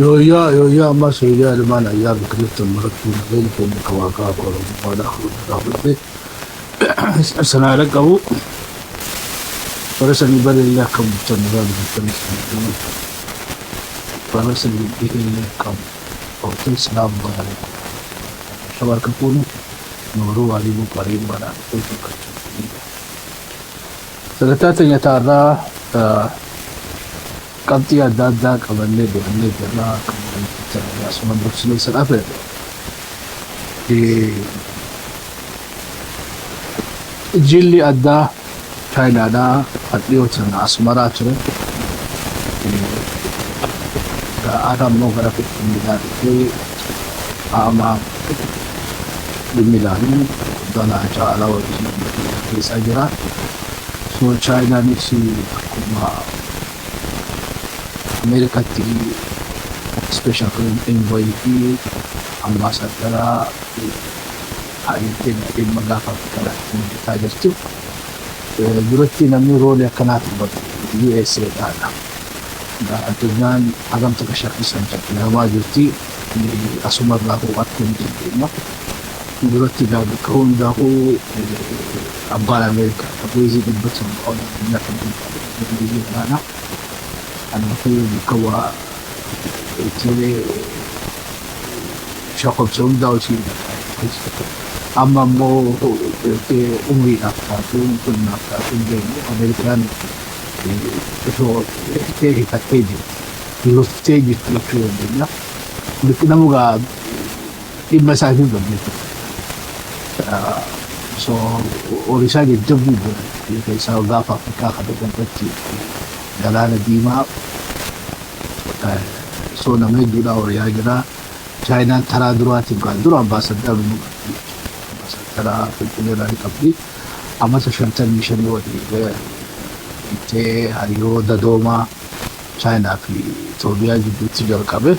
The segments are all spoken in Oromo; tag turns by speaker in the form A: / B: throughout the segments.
A: Yooyyaa yooyyaa ammas yooyyaa ilmaan ayyaa bakka jirtan maratti nageenya keenya akka waaqaa akka oromummaadhaa fuuldura fudhate sanaa dhaqqabu bara sanii bareellee akka bulchan irraa dubbatan bara sanii dhiheellee akka bulchan salaam alaikum shabarka kuuni nooruu waliimu qariin banaa dhufee tokkochuu. Sagantaa teenya taarraa qabxii adda addaa qabannee deemnee jirra. Asuma dursinee san afeerre. Jilli addaa Chaayinaadhaa kan dhiyoo sana Asmaraa ture. Har'a immoo gara Finfinneedhaa dhufee qaama dhimmi ilaalu dhala caalaa wajjin gaggeessaa jira. So Chaayinaanis akkuma Ameerikaatti special envoy fi ambaasaadara haayyoteen dhimma gaafa Afrikaa irratti hojjetaa jirti. Duratti namni roolii akkanaa taphatu USA dha. Addunyaan hagam takka shakkisan jijjiiramaa jirti. Asumarraa hoo arguu ni dandeenya. Duratti egaa bakka hundaa'uu abbaan Ameerikaa beezii 700 ol addunyaa kan beezii waraanaa. Kanaafuu bakka waa itti shakobsa hundaa'u ishii amma immoo umriidhaaf taatuun qonnaaf taatuun beeknu Ameerikaan osoo hifattee jirti. Luftee jirti jechuu dandeenya. Namu gaa dhimma isaa hin qabne jechuudha. So horiisaa jajjabduu jira keessaa gaafa Afrikaa kana irratti galaana diimaa so nama hedduudha horiyaa jira. Chaayinaan taraa duraatiin kan dura ambaasadara nu qabdi. Ambaasadara Finfinnee irraa ni qabdi. Amata 55 walii ittee hariiroo dadoomaa Chaayinaa fi Itoophiyaa jidduutti jalqabe.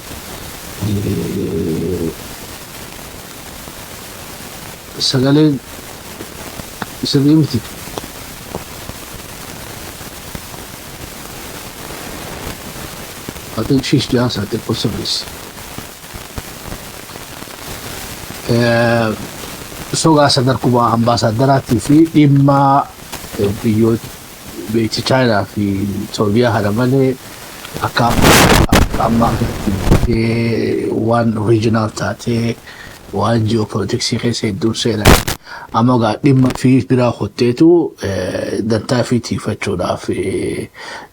A: Sagaleen sirrii miti. Atiin shiish jaansaa xiqqoo sirreessi. Sogaa sadarkuma ambaasaaddaraatii fi dhimma biyyoota beekti Chaayinaa fi Itoophiyaa kana malee akka ammaa kanatti waan regional taatee waan ji'oopolitiksii keessa hedduun seenan. Amma egaa dhimma fi biraa kotteetu dantaa fi tiifachuudhaaf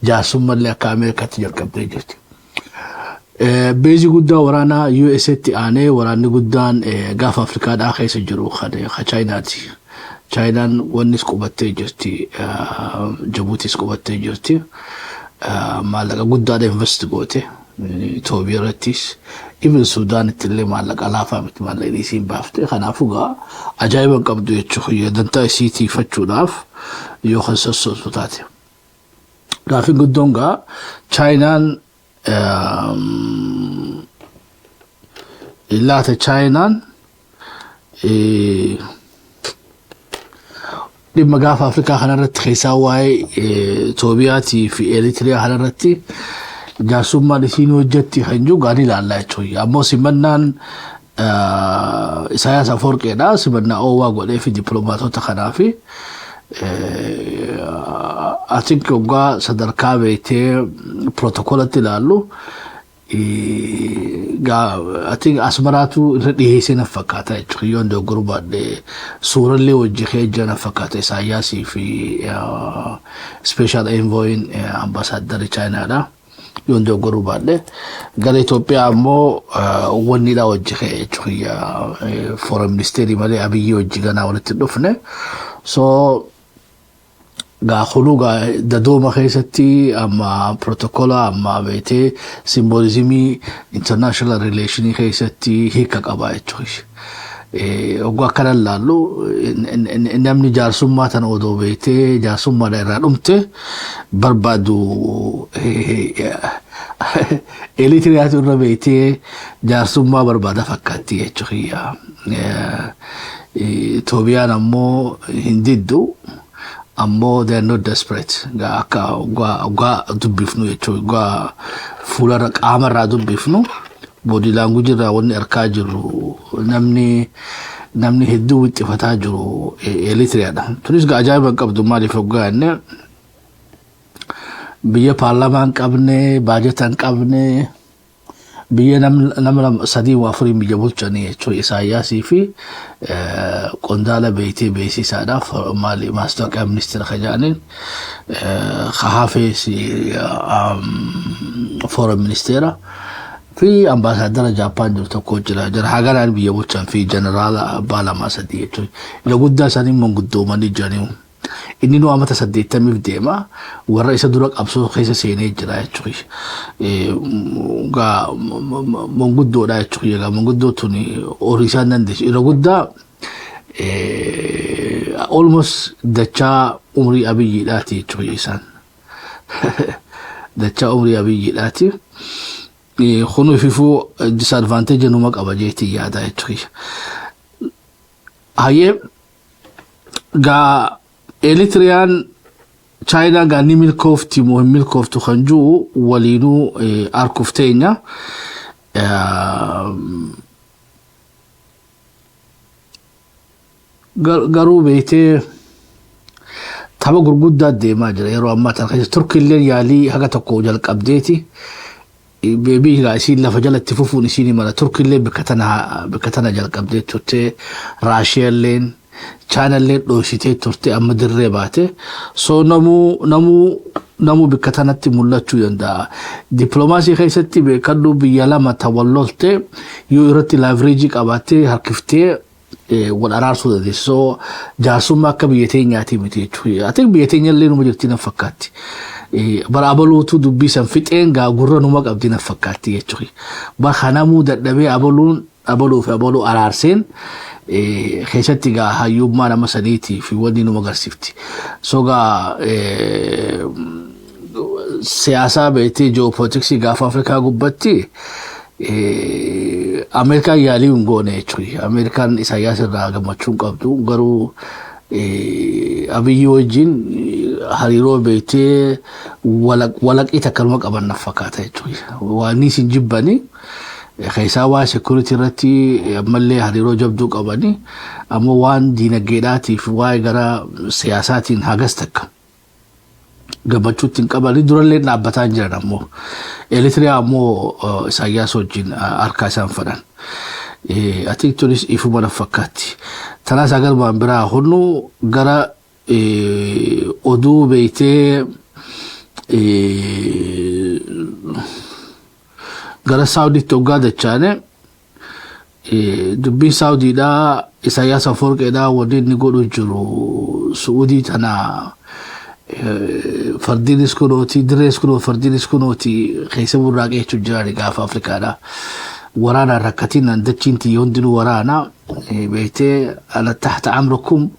A: jaarsummallee akka Ameerikaatti jalqabdee jirti. Beezii guddaa waraanaa USAtti aanee waraanni guddaan gaafa Afrikaadhaa keessa jiru kan Chaayinaati. Chaayinaan wannis qubattee jirti. Jabuutis qubattee jirti. Maallaqa guddaadha invest goote. Itoophiyaa irrattis even Suudaanitti illee maallaqa laafaa miti maallaqni isiin baafte. Kanaafuu gaa ajaa'iba hin qabdu jechuudha. Dantaa isii tiifachuudhaaf yoo kan sossootu taate. Gaaffiin guddoon gaa Chaayinaan laata Chaayinaan dhimma gaafa Afrikaa kanarratti keessaa waa'ee Itoophiyaatii fi Eritiriyaa kanarratti jaarsummaan isiin hojjetti kan jiru gaarii ilaallaa jechuudha. Ammoo simannaan Isaayaas Afoorqeedha. Simannaa oowwaa godhee fi dippiloomaatota kanaa fi I think waggaa sadarkaa beektee pirootokoolatti ilaallu I think Asmaraatu irra dhiyeessee na fakkaata jechuudha. Yoon dogoggoruu baadhee suurallee wajji kee jira na fakkaata Isaayyaasii fi special envoyin ambaasaaddarri Chaayinaadha. Yoon dogoggoruu baadhee gara Itoophiyaa ammoo wannidha wajji kee jechuudha. Foreign ministeerii malee Abiyyi wajji ganaa walitti hin dhufne. So gaa kunuu gaa dadooma keessatti amma protocol amma beetee symbolismii international relationii keessatti hiika qaba jechuudha. Oggaa akkana ilaallu namni jaarsummaa tana odoo beetee jaarsummaadha irraa dhumte barbaadu Eritiriyaatu irra beetee jaarsummaa barbaada fakkaatti jechuudha. Itoophiyaan ammoo hin diddu. Ammoo they are not desperate. Akka waggaa dubbifnu jechuudha. Waggaa fuularra qaamarraa dubbifnu, body language irraa wanni argaa jirru, namni hedduu wixxifataa jiru Eritiriyaadha. Tunis ajaa'iba hin qabdu. Maaliif hoggaa inni biyya paarlaamaa hin qabne, baajata hin qabne, biyya nama lama, sadii waa afuriin biyya bulchanii jechuudha. Isaayyaasii fi qondaala beektee beeksisaadhaaf maali ማስታወቂያ ministeera ka jedhaniin hafees foreign ministeera fi ambaasaaddara Jaappaan jiru tokko jira. Jara haganaan biyya bulchan fi jeneraala abbaa lamaa sadii jechuudha. Ila guddaa isaanii manguddoomanii jiranii. Inni nu amata 80f deema, warra isa dura qabsoo keessa seenee jira jechuudha. Gaa manguddoodha jechuudha. Gaa manguddoo tuni horii isaan dandeessu. Irra guddaa almost dachaa umrii Abiyyiidhaati jechuudha isaan. Dachaa umrii Abiyyiidhaati. Kun ififuu disadvantage numa qaba jeetii yaada jechuudha. Hayyee, gaa Eritiriyaan Chaayinaa gaa ni milkoofti moo hin milkooftu kan jiru waliinuu arguuf teenya. Garuu beektee tapha gurguddaa deemaa jira yeroo ammaa tana keessa. Turkiilleen yaalii haga tokko jalqabdeeti. Beebii egaa isiin lafa jalatti fufuun isiin mala. Turkiillee bakka tana jalqabdee turte. Raashiyaalleen, Chaayinaallee dhoositee turte, amma dirree baate. So namuu bakka tanatti mul'achuu danda'a. Dippiloomaasii keessatti beekadhu, biyya lama ta wal lolte yoo irratti leverage qabaattee harkiftee wal araarsuu dandeessi. So jaarsummaa akka biyya teenyaati miti jechuudha. Ati biyya teenya illee numa jirti na fakkaatti. Bara abaluutu dubbii san fixeen gaa gurra numa qabdi na fakkaatti jechuudha. Bara kanamuu dadhabee abaluun abaluu fi abaluu araarseen keessatti gaa hayyummaa nama saniitii fi wanni numa agarsiifti. So gaa siyaasaa beektee ji'oopolitiksii gaafa Afrikaa gubbatti Ameerikaan yaalii hin goone jechuudha. Ameerikaan Isaayyaas irraa gammachuu hin qabdu, garuu Abiyyi wajjin hariiroo beektee walaqii takkanuma qaban na fakkaata jechuudha. Waan isin jibbanii keessaa waa security irratti ammallee hariiroo jabduu qabanii, ammoo waan diinagdeedhaatiif waa'ee gara siyaasaatiin hagas takka gammachuutti hin qabanii durallee dhaabbataa jiran. Ammoo Eritiriyaa ammoo Isaayyaas wajjin harkaa isaan fadhan. Ati tunis ifuma na fakkaatti. Tanaas agarmaan biraa hunnu gara oduu beektee gara Saawudiitti hoggaa dachaane, dubbiin Saawudiidhaa, Isaayyaas Afoorqeedhaa, wanni inni godhu jiru Su'uudii tana fardiinis kunooti, dirrees kunoo, fardiinis kunooti keessa burraaqee jechuun jiran gaafa Afrikaadha. Waraanaan rakkatiin dachiin tiyya hundinuu waraana beektee ala taxta amrikum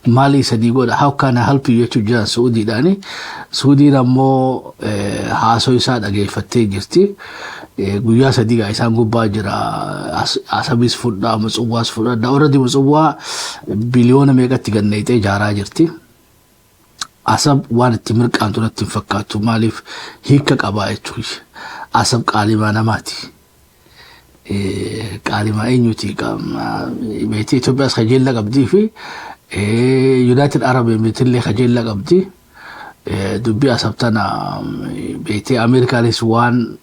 A: maalii sadii godha, how can I help you jechuun jiran Su'uudiidhaani. Su'uudiin ammoo haasoo isaa dhageeffattee jirti. Guyyaa 3 gaa isaan gubbaa jira. Asabis fudhaa, Mutsuwaas fudhadha. Already Mutsuwaa biliyoona meeqatti ganneexee ijaaraa jirti. Asab waan itti mirqaantu natti hin fakkaatu. Maaliif hiika qabaa jechuudha. Asab qaalimaa namaati. Qaalimaa eenyuti? Beetii Itoophiyaas kajeella qabdii fi United Arab Emirates illee kajeella qabdi. Dubbii Asab tana beetii Ameerikaanis waan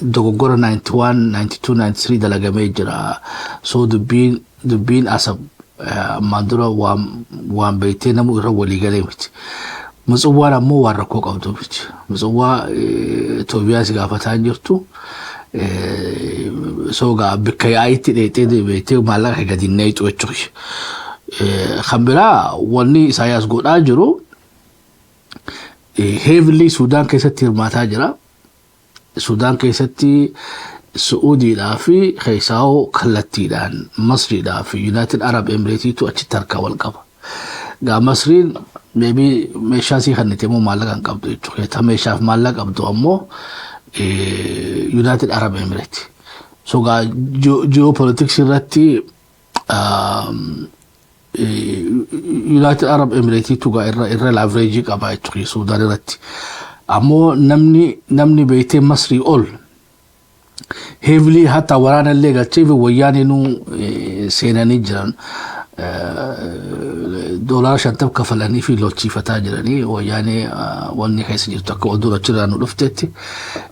A: dogoggora 91, 92, 93 dalagamee jira. So dubbiin Asab ammaan dura waan beektee namu irra walii galee miti. Mutsuwwaan ammoo waan rakkoo qabdu miti. Mutsuwwaa Itoophiyaas gaafataa hin jirtu. So gaa bakka yaa'itti dheexee beektee maallaqa gadi hin neexu jechuudha. Kan biraa wanni Isaayyaas godhaa jiru, heavily Sudaan keessatti hirmaataa jira. Sudaan keessatti Su'uudiidhaa fi keessaa'oo kallattiidhaan Masriidhaa fi United Arab Emiratesiitu achitti harkaa wal qaba. Gaa Masriin maybe meeshaa sii kennite immoo maallaqa hin qabdu jechuudha. Ta meeshaaf maallaqa qabdu ammoo United Arab Emirates. So gaa geopolitics irratti United Arab Emirates tugaa irra leverage qaba jechuudha Suudaan irratti. Ammoo namni beektee Masrii ol heavily hatta waraana illee galchee fi wayyaaneenuu seenanii jiran. $50 kafalanii fi lolchiifataa jiranii wayyaanee wanni keessa jirtu akka oduu achirraa nu dhuftetti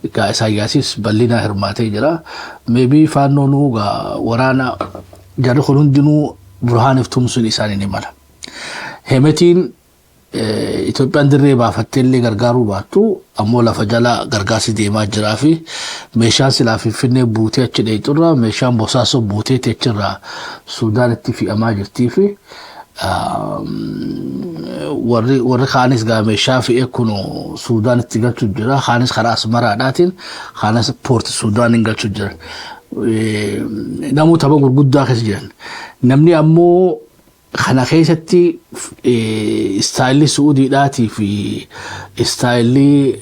A: egaa Isaayyaasis bal'inaa hirmaatee jira. Maybe faannoonuu gaa waraana jarri kun hundinuu Burhaaniif tumsuun isaanii ni mala. Hemetiin Itoophiyaan dirree baafattee illee gargaaruu baattu, ammoo lafa jala gargaarsi deemaa jiraa fi meeshaan silaa Finfinnee buutee achi dheexurraa meeshaan Bosaasoo buutee achirraa Suudaanitti fe'amaa jirtii fi warri kaanis gaa meeshaa fe'ee kun Suudaanitti galchuu jira. Kaanis karaa Asmaraadhaatiin, kaanis Port Suudaaniin galchuu jira. Namoota tapha gurguddaa keessa jiran. Namni ammoo kana keessatti style Suudiidhaatii fi style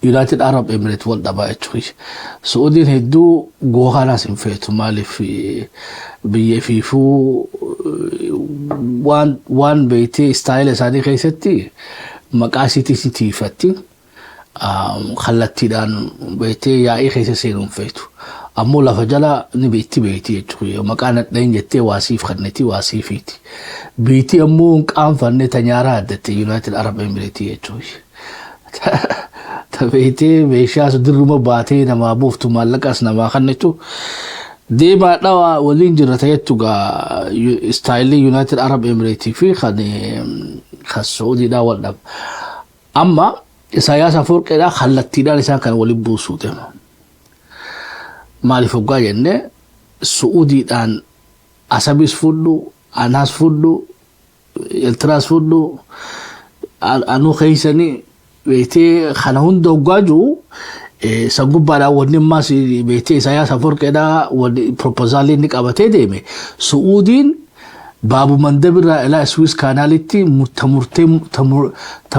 A: United Arab Emirates wal dhabaa jechuudha. Suudiin hedduu gookanaas hin feetu. Maaliif? Biyya fiifuu waan beektee style isaanii keessatti maqaa isiitii si tiifatti, kallattiidhaan beektee yaa'ii keessa seenuu hin feetu. Ammoo lafa jala ni beekti beekti jechuudha. Maqaa nadheen jettee waasiif kanneti waasiifiiti. Biitii ammoo hin qaanfanne ta nyaaraa addatte United Arab Emirates jechuudha. Ta beektee meeshaas dirruma baatee namaa buuftu, maallaqas namaa kennitu. Deemaa dhawaa waliin jira ta'ettu gaa style United Arab Emirates fi kan Saa'udiidhaa wal dhaba. Amma Isaayyaas Afoorqeedhaa kallattiidhaan isaan kan waliin buusuu deema. Maaliif hoggaa jenne, Su'uudiidhaan Asabis fudhu, Anaas fudhu, Eertiraas fudhu, anuu keeysanii beektee kana hunda hoggaa jiru san gubbaadhaan wanni ammaas beektee Isaayyaas Afoorqeedhaa wanni proposal inni qabatee deeme, Su'uudiin Baabu Mandabirraa ilaa Suez Canalitti ta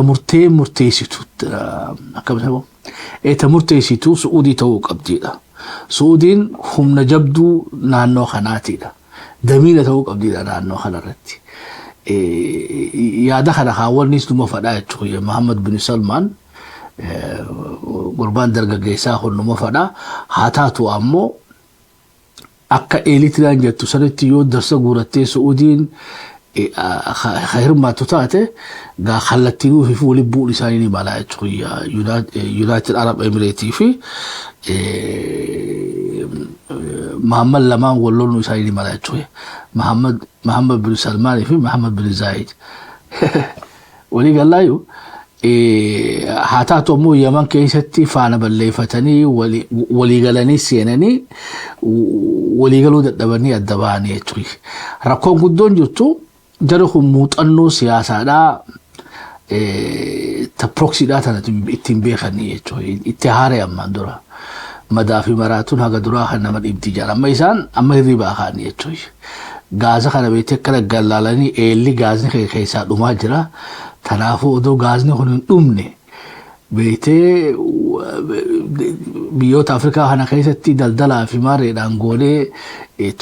A: murtee murteessitu, akkam ta murteessitu Su'uudii ta'uu qabdiidha. Su'uudiin humna jabduu naannoo kanaatiidha. Damiina ta'uu qabdiidha naannoo kanarratti. Yaada kana kaawwannis numa fadhaa jechuudha. Muhammad bin Salmaan gurbaan dargaggeessaa kun numa fadhaa. Haa taatu ammoo akka Eeritiraan jettu sanitti yoo darsa guurattee Su'uudiin hirmaattu taate, gaa kallattiin fi waliin bu'uun isaanii ni mala jechuudha. United Arab Emirates fi Muhammad lamaan wal loluu isaanii ni mala jechuudha. Muhammad bin Salmaanii fi Muhammad bin Zayid. Walii gallaayu haa taatu ammoo Yaman keessatti faana balleeffatanii walii galanii seenanii walii galuu dadhabanii adda bahanii jechuudha. Rakkoon guddoon jirtu jara kun muuxannoo siyaasaadhaa ta proxydhaa tana ittiin beekanii jechuudha. Itti haaree ammaan dura. Madaa fi maraatuun haga duraa kan nama dhibdi jira. Amma isaan amma hirribaa kaanii jechuudha. Gaaza kana beektee akkana gallaalanii eelli gaazni keessaa dhumaa jira. Kanaafuu odoo gaazni kun hin dhumne beektee biyyoota Afrikaa kana keessatti daldalaa fi maareedhaan goonee,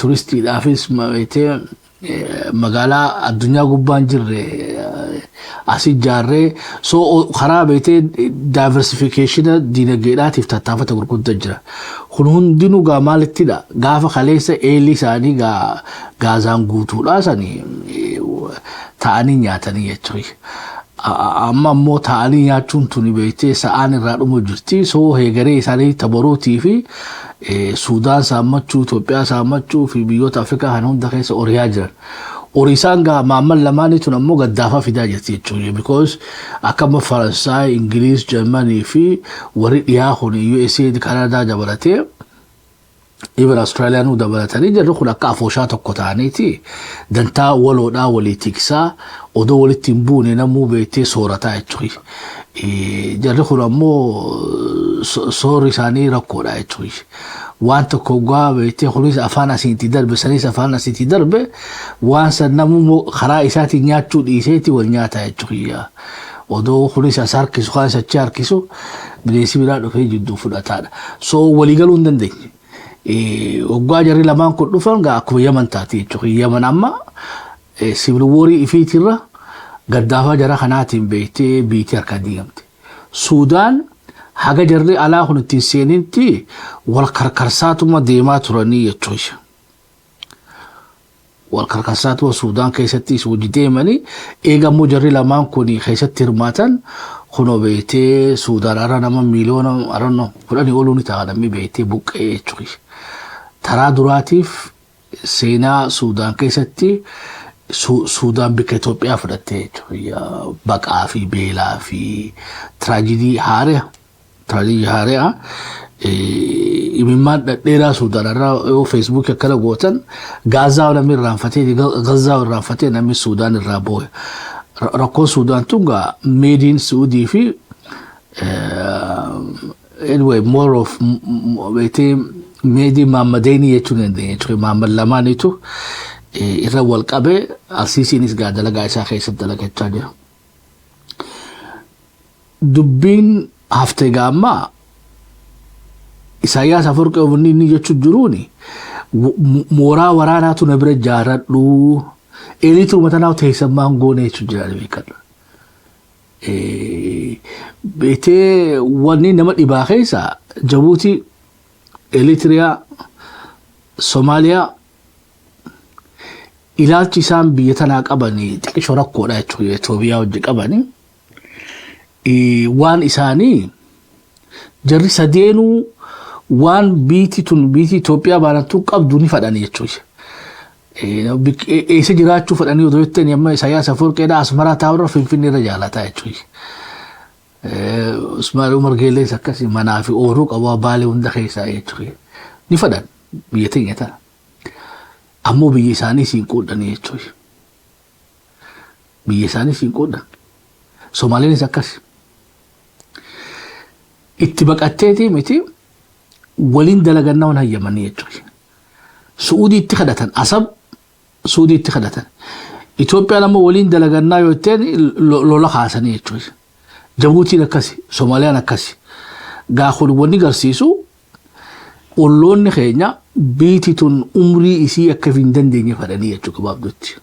A: turistiidhaafis beektee magaalaa addunyaa gubbaan jirre as ijaarree, so karaa beektee diversification diinagdeedhaatiif tattaafata gurguddaa jira. Kun hundinuu gaa maalittidha? Gaafa kaleessa eelli isaanii gaa gaazaan guutuudha sanii ta'anii nyaatanii jechuudha. Amma ammoo ta'anii nyaachuun tuni beektee sa'aan irraa dhumu jirti. So heegaree isaanii tabaruutii fi Suudaan saammachuu, Itoophiyaa saammachuu fi biyyoota Afrikaa kana hunda keessa oriyaa jiran. Orisaan gaa maamman lamaanii tun ammoo gaddaafaa fidaa jirti jechuudha. Because akka amma Faransaay, Ingiliis, Jarmanii fi warri dhiyaa kun USA, Kanaadaa dabalatee, even Australiyaanuu dabalatanii jarri kun akka afooshaa tokko ta'aniiti dantaa waloodhaa walii tiksaa odoo walitti hin buune namuu beektee soorataa jechuudha. Jarri kun ammoo soorri isaanii rakkoodha jechuudha. Waan tokko hoggaa beektee kunis afaan asiitti darbe, sanis afaan asiitti darbe, waan san namuu karaa isaatiin nyaachuu dhiiseeti wal nyaata jechuudha. Odoo kunis as harkisu, kaan achi harkisu, bineensi biraa dhufee jidduu fudhataadha. So waliigaluu hin dandeenye. Waggaa jarri lamaan kun dhufan gaa akkuma Yaman taati jechuudha. Yaman amma civil warii ifiitirra gaddaafaa jara kanaatiin beektee biitii harkaan diigamte. Suudaan haga jarri alaa kun ittiin seenitti wal karkarsaatuma deemaa turanii jechuudha. Wal karkarsaatuma Suudaan keessattis hojii deemanii, eega immoo jarri lamaan kun keessatti hirmaatan, kunoo beektee Suudaan har'a nama miiliyoona arannoo 10 oluu ni ta'a namni beektee buqqee jechuudha. Taraa duraatiif seenaa Suudaan keessatti Suudaan bikka Itoophiyaa fudhattee jechuudha. Baqaa fi beelaa fi tragedy haaraa. Tragedy haaraa. Imimmaan dhedheeraa Suudaan irraa yoo Facebookii akkana gootan, Gaazaa namni irraanfatee, Gazaa irraanfatee, namni Suudaan irraa boo'e. Rakkoon Suudaan tun gaa made in Suudii fi anyway, more of beetee made in Maammadeenii jechuu dandeenya jechuudha. Maammad lamaaniitu irra wal qabee, Alsiisiinis gaa dalagaa isaa keessatti dalagachaa jira. Dubbiin haftee gaammaa Isaayyaas Afawarqii wanni inni jechuun jiruuni mooraa waraanaatu na bira jaaradhu, eeliitu matanaa teessammaan goone jechuun jira beekadha. Beetee wanni nama dhibaa keessa Jabuutii, Eritiriyaa, Somaaliyaa ilaalchi isaan biyya tanaa qabanii xiqqishoo rakkoodha jechuudha. Itoophiyaa hojii qabanii. Waan isaanii jarri sadeenuu waan biitii tun, biitii Itoophiyaa baanattuu qabdu ni fadhanii jechuudha. Eessa jiraachuu fedhanii otoo jettanii, amma Isaayyaas Afawarqeedha Asmaraa taa'urra Finfinnee irra jaalataa jechuudha. Ismaa'eel Umar Geellees akkasii manaa fi ooruu qabu Baalee hunda keessaa jechuudha. Ni fedhan biyya teenya tana. Ammoo biyya isaanii siin quudhanii jechuudha. Biyya isaanii siin quudhan. Somaaleenis akkas. Itti baqatteetii miti, waliin dalagannaa waan hayyamanii jechuudha. Su'uudii itti kadhatan, Asab Su'uudii itti kadhatan. Itoophiyaan ammoo waliin dalagannaa yoo jetteen lola kaasanii jechuudha. Jabuutiin akkasi, Somaaliyaan akkasi. Gaa kun wanni garsiisu olloonni keenya biiti tun umrii isii akka hin dandeenye fedhanii jechuudha gabaabdutti.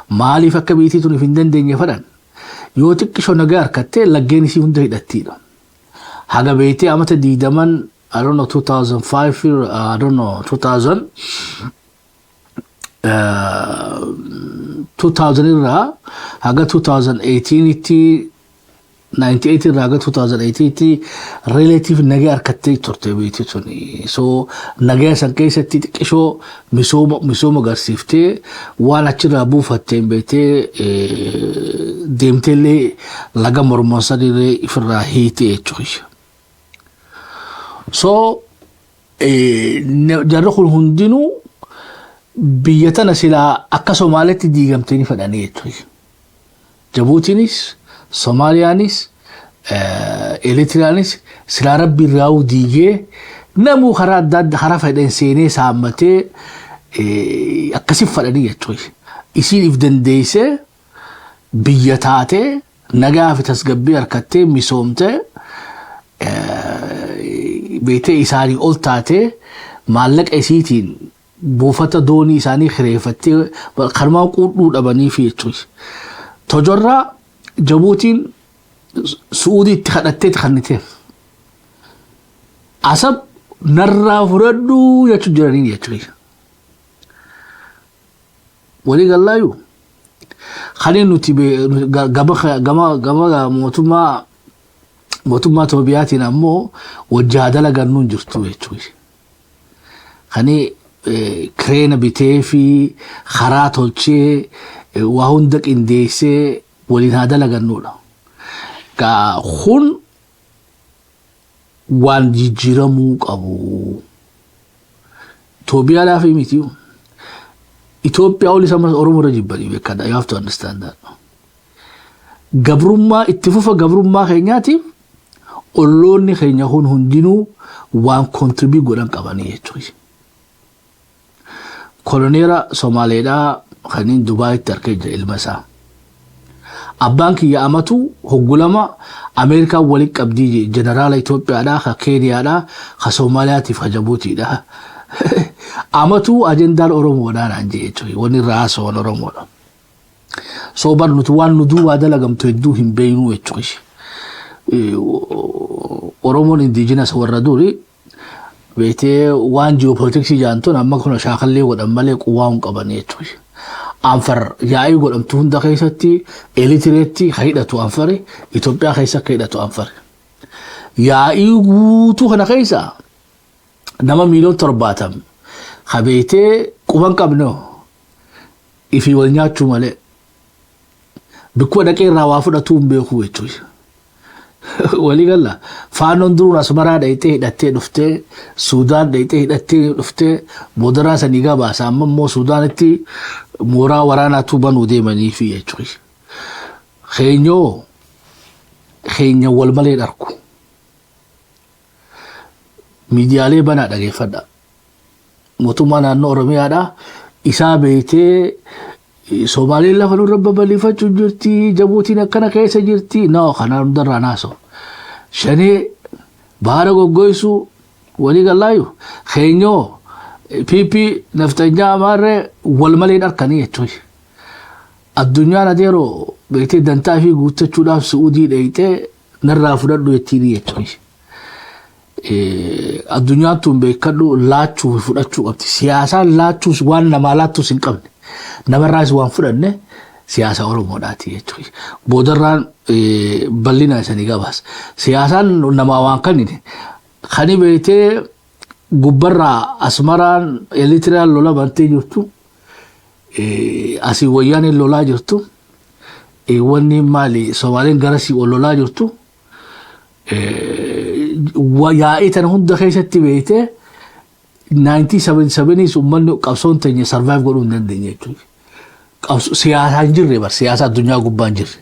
A: Maaliif akka biitii tun hin dandeenye fedhan? Yoo xiqqishoo nagaa harkattee laggeen isii hunda hidhattiidha. Haga beetee amata 20n, I don't know, 2005, I don't know, 2000 2000 irraa haga 2018 tti, 98 irraa haga 2018 tti relative nagaa harkattee turte beekti tuni. So nagaa san keessatti xiqqishoo misooma agarsiiftee waan achirraa buufatteen beektee deemteellee laga mormonsanillee ifirraa hiite jechuudha. So jarri kun hundinuu biyya tana silaa akka Somaalitti diigamtee ni fedhanii jechuudha. Jabuutiinis, Somaaliyaanis, Eritiriyaanis silaa Rabbi irraa diigee namuu karaa adda addaa karaa fedhan seenee saammatee akkasii fedhanii jechuudha. Isiin if dandeessee biyya taatee nagaa fi tasgabbii harkattee misoomtee beetee isaanii ol taatee maallaqa isiitiin buufata doonii isaanii kireeffattee kanumaan quudhuu dhabanii fi jechuudha. Tojorraa Jabuutiin Su'uudiitti kadhattee kanniteef. Asab narraa fudhadhuu jechuun jiranii jechuudha. Walii gallaayu. Kan nuti gama mootummaa Itoophiyaatiin ammoo wajjaa dalagannuun jirtu jechuudha. Kani kireena bitee fi karaa tolchee waa hunda qindeessee waliin haa dalagannuudha. Gaa kun waan jijjiiramuu qabu. Itoophiyaadhaaf miti. Itoophiyaa olis ammas Oromoo irra jibbanii beekadha. You have to understand that. Gabrummaa itti fufa gabrummaa keenyaatiif olloonni keenya kun hundinuu waan contribute godhan qabanii jechuudha. Koloneera Somaaleedhaa kanneen Dubaayitti arkee jira ilma isaa. Abbaan kiyya amatu hoggulama Ameerikaan waliin qabdii jeneraala Itoophiyaadhaa, ka Keeniyaadhaa, ka Soomaaliyaatiif ka Jabuutiidha. Amatu ajendaan Oromoodhaa naan jee jechuudha. Wanni irraa haasawan Oromoodha. So bar nuti waan nu duubaa dalagamtu hedduu hin beeknu jechuudha. Oromoon indigenous warra duri beektee waan ji'oopolitiksii jaantuun amma kun shaakallee godhan malee quwaa hin qaban jechuudha. Anfar yaa'ii godhamtu hunda keessatti Eeritireetti ka hidhatu Anfari, Itoophiyaa keessa ka hidhatu Anfari. Yaa'ii guutuu kana keessa nama 70,000,000 ka beektee quban qabne ifii wal nyaachuu malee bikkuma dhaqee irraa waa fudhatuu hin beeku jechuudha. Walii galla Faannoon duruun Asmaraa dhayxee hidhattee dhuftee, Suudaan dhayxee hidhattee dhuftee, boodaraa sanii gabaasa. Amma immoo Suudaanitti mooraa waraanaatu banuu deemanii fi jechuudha. Keenyoo keenya wal malee dharku. Miidiyaalee banaa dhageeffadha. Mootummaa naannoo Oromiyaadhaa isaa beektee Soomaaleen lafa nurra babal'ifachuu jirti, Jabuutiin akkana keessa jirti. No, kana hundarraa naasoo. Shanee baara goggoysuu walii gallaayu keenyoo PP naftanyaa amaarree wal malee dharkanii jechuudha. Addunyaan adeeroo beektee dantaa fi guuttachuudhaaf Su'uudii dheeyxee narraa fudhadhu jettiin jechuudha. Addunyaan tun beekadhu laachuu fi fudhachuu qabdi. Siyaasaan laachuus waan namaa laattus hin qabne. Namarraas waan fudhanne siyaasa Oromoodhaati jechuudha. Boodarraan bal'ina isanii gabaas. Siyaasaan namaa waan kennine kani beektee gubbarraa Asmaraan Eritiriyaan lola bantee jirtu, asii Wayyaaneen lolaa jirtu, wanni maali Somaaliin garasii ol lolaa jirtu. Yaa'ii tana hunda keessatti beektee 1977 uummanni qabsoon teenya survive godhuu hin dandeenye jechuudha. Siyaasaan hin jirre bar, siyaasa addunyaa gubbaa hin jirre.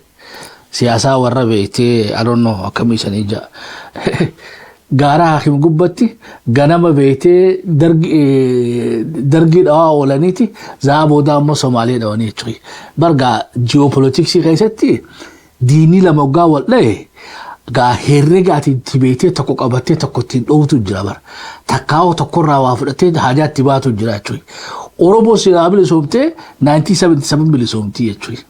A: Siyaasaa warra beektee, I don't know akkamii isanii ja'a. Gaara Hakim gubbatti ganama beektee Dargii dhawaa oolaniiti, zaa booda ammoo Somaalee dhawanii jechuudha. Bargaa ji'oopolitiksii keessatti diinii lama waggaa wal dhahe gaa herrega ati itti beektee tokko qabattee tokko ittiin dhoowtu jira bara. Takkaa'oo tokkorraa waa fudhattee haajaa itti baatu jira jechuudha. Oromoo silaa bilisoomtee 1977 bilisoomtii jechuudha.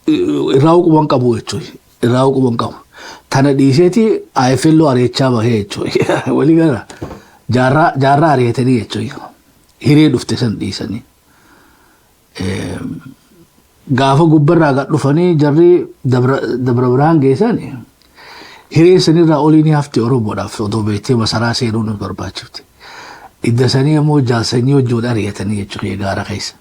A: Irraa quban qabu jechuudha. Irraa quban qabu. Tana dhiiseeti IFLO ari'achaa bahee jechuudha. Walii gala Jaarraa ari'atanii jechuudha. Hiree dhufte san dhiisanii. Gaafa gubbarraa gad dhufanii jarri Dabra Birhaan geessan, hiree sanirraa olii ni hafte Oromoodhaaf otoo beektee masaraa seenuu nu barbaachifte. Idda sanii immoo jaalsanyii wajjin ari'atanii jechuudha gaara keessa.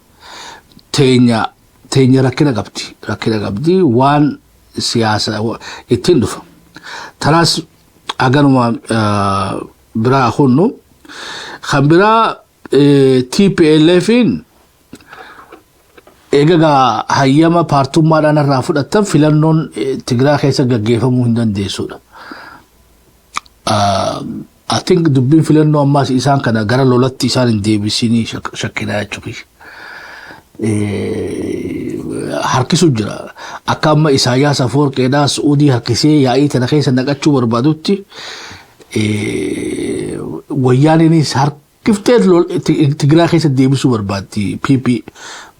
A: Teenya rakkina qabdi. Rakkina qabdi waan siyaasa ittiin dhufa. Tanaas haganuma biraa hunnu. Kan biraa TPLFin eegagaa hayyama paartummaadhaan irraa fudhatan filannoon Tigiraa keessa gaggeeffamuu hin dandeessudha. I think dubbiin filannoo ammaas isaan kana gara lolatti isaan hin deebisinii shakkinaa jechuudha. Harkisu jira. Akka amma Isaayyaas Afoorqeedhaa Su'uudii harkisee yaa'ii tana keessa naqachuu barbaadutti, Wayyaaneenis harkiftee Tigiraa keessa deebisuu barbaaddi PP.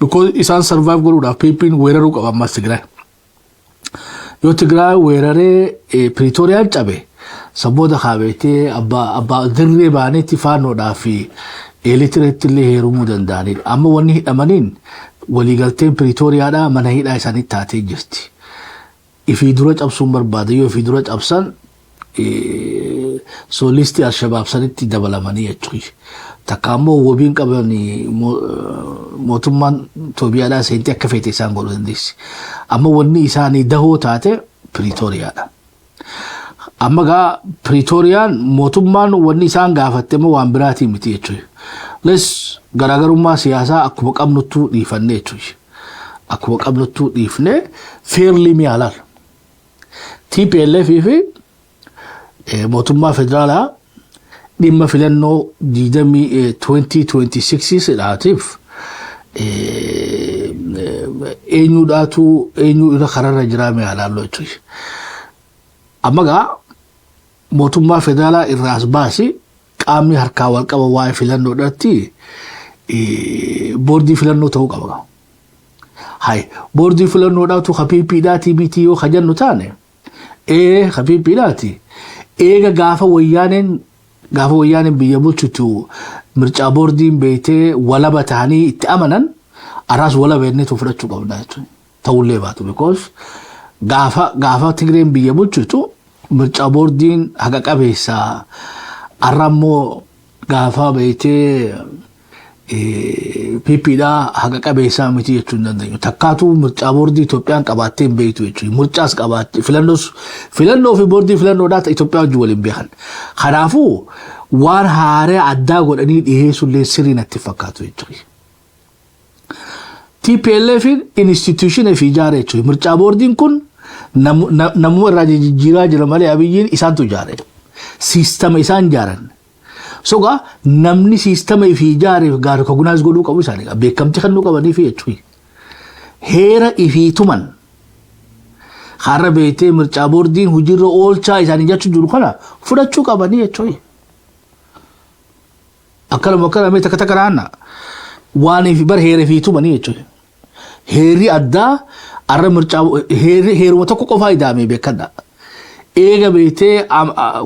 A: Because isaan survive godhuudhaaf PP'n weeraruu qaba ammas Tigraay. Yoo Tigraay weeraree Piriitooriyaan cabe, saboota kaabeetee abbaa dirree baaneetti Faannoodhaa fi Eertireetti illee heerumuu danda'anidha. Amma wanni hidhamaniin waliigalteen Piriitooriyaadhaa mana hidhaa isaanii taatee jirti. Ifii dura cabsuun barbaada. Yoo ifii dura cabsan sooliistii Alshabaab sanitti dabalamanii jechuudha. Takka ammoo wabiin qaban mootummaan Itoophiyaadhaa seentee akka feete isaan godhuu dandeessi. Amma wanni isaanii dahoo taate Piriitooriyaadha. Amma gaa Piriitooriyaan mootummaan wanni isaan gaafatte immoo waan biraatii miti jechuudha. Les garaagarummaa siyaasaa akkuma qabnuttuu dhiifanne jechuudha. Akkuma qabnuttuu dhiifnee fairly mi'a laal. TPLF fi mootummaa federaalaa dhimma filannoo 2026 dhaatiif Eenyuudhaatu eenyu irra kararra jiraa mee ilaalloo jechuudha. Amma gaa mootummaa federaalaa irraas baasi, qaamni harkaa wal qaba waa'ee filannoodhaatti boordii filannoo ta'uu qaba. Hay, boordii filannoodhaatu ka PPdhaati miti yoo ka jennu taane, ee, ka PPdhaati. Eega gaafa wayyaaneen biyya bulchitu mircaa boordiin beeytee walaba ta'anii itti amanan, arraas walaba jenneetu fudhachuu qabna jechuudha. Ta'ullee baatu, because gaafa Tigreen biyya bulchitu mircaa boordiin haqa qabeessa, arra immoo gaafa beeytee PPdhaa haqa qabeessaa miti jechuu hin dandeenyu. Takkaatu mircaa boordii Itoophiyaan qabaattee hin beektu jechuudha. Mircaas qabaatte, filannoos, filannoo fi boordii filannoodhaa Itoophiyaa wajjin waliin beekan. Kanaafuu waan haaraa addaa godhanii dhiyeessuullee sirrii natti fakkaatu jechuudha. TPLF institution fi ijaare jechuudha. Mircaa boordiin kun namuma irraa jijjiiraa jira malee Abiyyiin isaantu ijaare. Siistama isaan ijaaran. Sogaa namni siistama ifii ijaareef gaa recognize godhuu qabu isaanii beekamtii kennuu qabanii fi jechuudha. Heera ifii tuman har'a beektee mircaa boordiin hojiirra oolchaa isaanii jechuu jiru kana fudhachuu qabanii jechuudha. Akkanuma akkana mee takka takka naanna waan ifi bar heera ifii tumanii jechuudha. Heerri addaa har'a mircaa heerri heeruma tokko qofaa idaamee beekadha. Eega beektee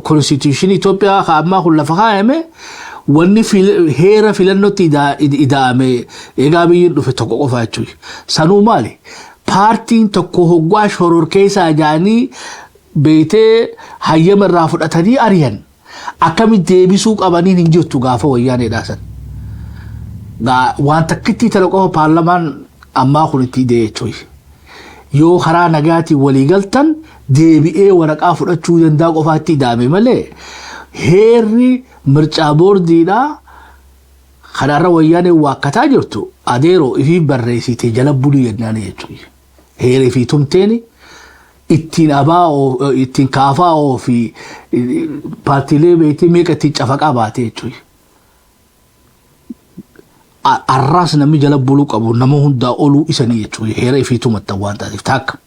A: constitutionii Itoophiyaa ka ammaa kun lafa kaayame, wanni heera filannootti ida'ame eegaa biyyiin dhufe tokko qofa jechuudha. Sanuu maali? Paartiin tokko hoggaa shororkeessaa jaanii beektee hayyama irraa fudhatanii ari'an. Akkamitti deebisuu qabaniin hin jirtu gaafa wayyaaneedhaa san. Waan takkitti tana qofa paarlamaan ammaa kun itti ida'e jechuudha. Yoo karaa nagaatiin walii galtan deebi'ee waraqaa fudhachuu danda'a qofaatti ida'ame malee, heerri mircaa boordiidhaa kanarra wayyaaneen waakkataa jirtu adeeroo ifii barreessite jala bulii jennaan jechuudha. Heera ifii tumteen ittiin abaa, ittiin kaafaa fi paartiilee beektii meeqa ittiin cafaqaa baate jechuudha. Arraas namni jala buluu qabu nama hundaa oluu isanii jechuudha. Heera ifii tumattan waan taateef takka.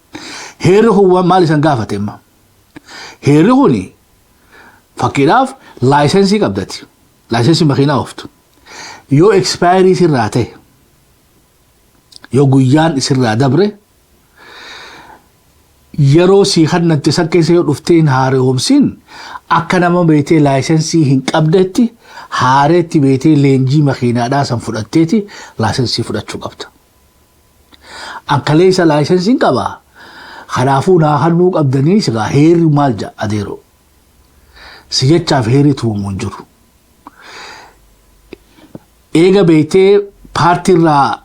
A: Heerri kun maal isan gaafate amma? Heerri kuni fakkiidhaaf licensii qabdati. Licensii makiinaa ooftu. Yoo expirii sirraa ta'e, yoo guyyaan sirraa dabre, yeroo sii kannatti san keessa yoo dhuftee hin haaromsin, akka nama beetee licensii hin qabdetti haareetti beetee leenjii makiinaadhaa san fudhatteeti licensii fudhachuu qabda. Akkaleessa licensiin qabaa. Kanaafuu naa halluu qabdanii sigaa heerri maal jedha adeeroo? Si jechaaf heerri tumamu hin jiru. Eega beektee paartiirraa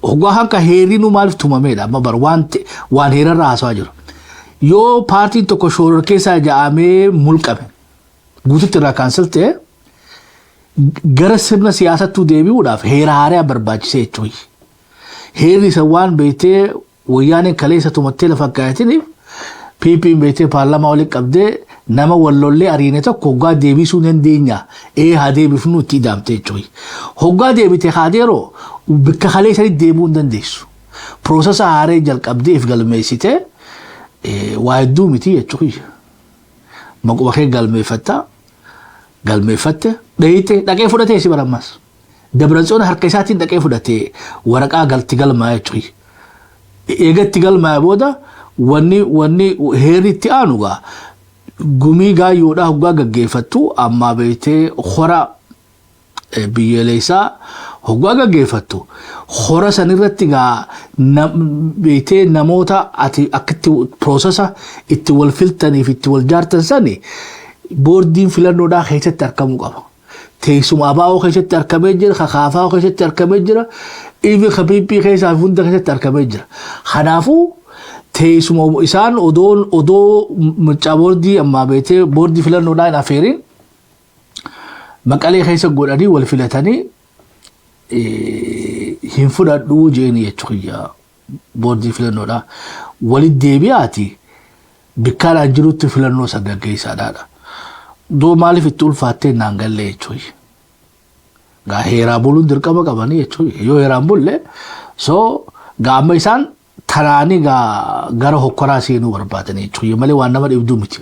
A: hoggaa hanka heerri nu maaliif tumameedha amma bar waan heerarraa haasawaa jiru. Yoo paartiin tokko shooror keessaa ja'amee mulqame, guututti irraa cancel ta'e, gara sirna siyaasattuu deebi'uudhaaf heera haaraa barbaachisee jechuudha. Heerri isa waan beektee wayyaaneen kaleessa tumattee lafa kaayatiniif PP'n beektee paarlaamaa walitti qabdee nama wallollee ariine tokko hoggaa deebisuu dandeenya. Ee, haa deebifnu itti ida'amte jechuudha. Hoggaa deebite haadeeroo bikka kaleessanitti deebi'uu hin dandeessu. Processa haaree jalqabdee if galmeessitee waa hedduu miti jechuudha. Maquma kee galmeeffatta, galmeeffatte dheeyite dhaqee fudhatee si barammas. Dabratsoon harka isaatiin dhaqee fudhatee waraqaa galti galmaa jechuudha. Eegatti galmaa booda wanni heerri itti aanu gaa gumii gaayyoodhaa hoggaa gaggeeffattu, ammaa beektee hora biyyoolessaa hoggaa gaggeeffattu, hora sanirratti gaa beektee namoota ati akkatti processa itti wal filtaniif itti wal jaartan sani boordiin filannoodhaa keessatti argamuu qaba. Teessuma ABO keessatti argamee jira, KFO keessatti argamee jira, ifi PP keessaa fi hunda keessatti argamee jira. Kanaafuu teessuma isaan odoo mircaa boordii ammaa beektee boordii filannoodhaa hin afeerin Maqalee keessa godhanii wal filatanii hin fudhadhuu jeeni jechuudha boordii filannoodhaa. Walitti deebi'aati bikkaadhaan jirutti filannoo san gaggeessaadhaadha. Doo maaliif itti ulfaattee naan gallee jechuudha. Gaa heeraa buluun dirqama qabanii jechuudha. Yoo heeraan bulle, so gaa amma isaan tanaanii gaa gara hokkoraa seenuu barbaadanii jechuudha malee waan nama dhibduu miti.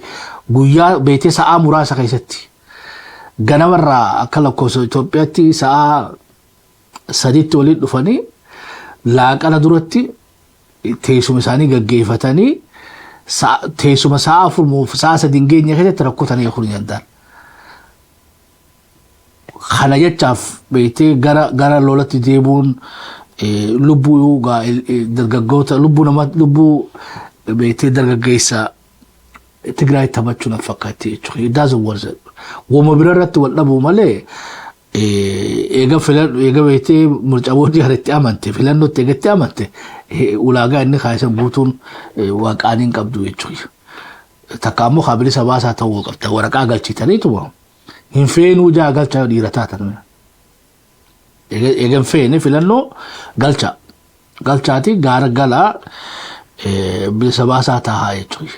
A: Guyyaa beetee sa'aa muraasa keessatti ganamarraa akka lakkoofsa Itoophiyaatti sa'aa 3tti waliin dhufanii, laaqana duratti teessuma isaanii gaggeeffatanii, teessuma sa'aa 4 moo sa'aa 3 hin geenye keessatti rakkotanii eeguu ni danda'an. Kana jechaaf beektee gara lolatti deemuun lubbuu dargaggoota, lubbuu nama, lubbuu beektee dargaggeessa Tigraay taphachuu na fakkaatti jechuudha. It doesn't worth it. Wama bira irratti wal dhabuu malee, eega filan eega beektee murcaboonni itti amante, filannootti eegatti amante, ulaagaa inni kaasan guutuun waaqaan hin qabdu jechuudha. Takka ammoo kaabilisa baasaa ta'uu qabda, waraqaa galchitaniituma hin feenuu jaa galchaa dhiira taatan. Eega hin feene filannoo galcha. Galchaati gaara galaa, bilisa baasaa taa'aa jechuudha.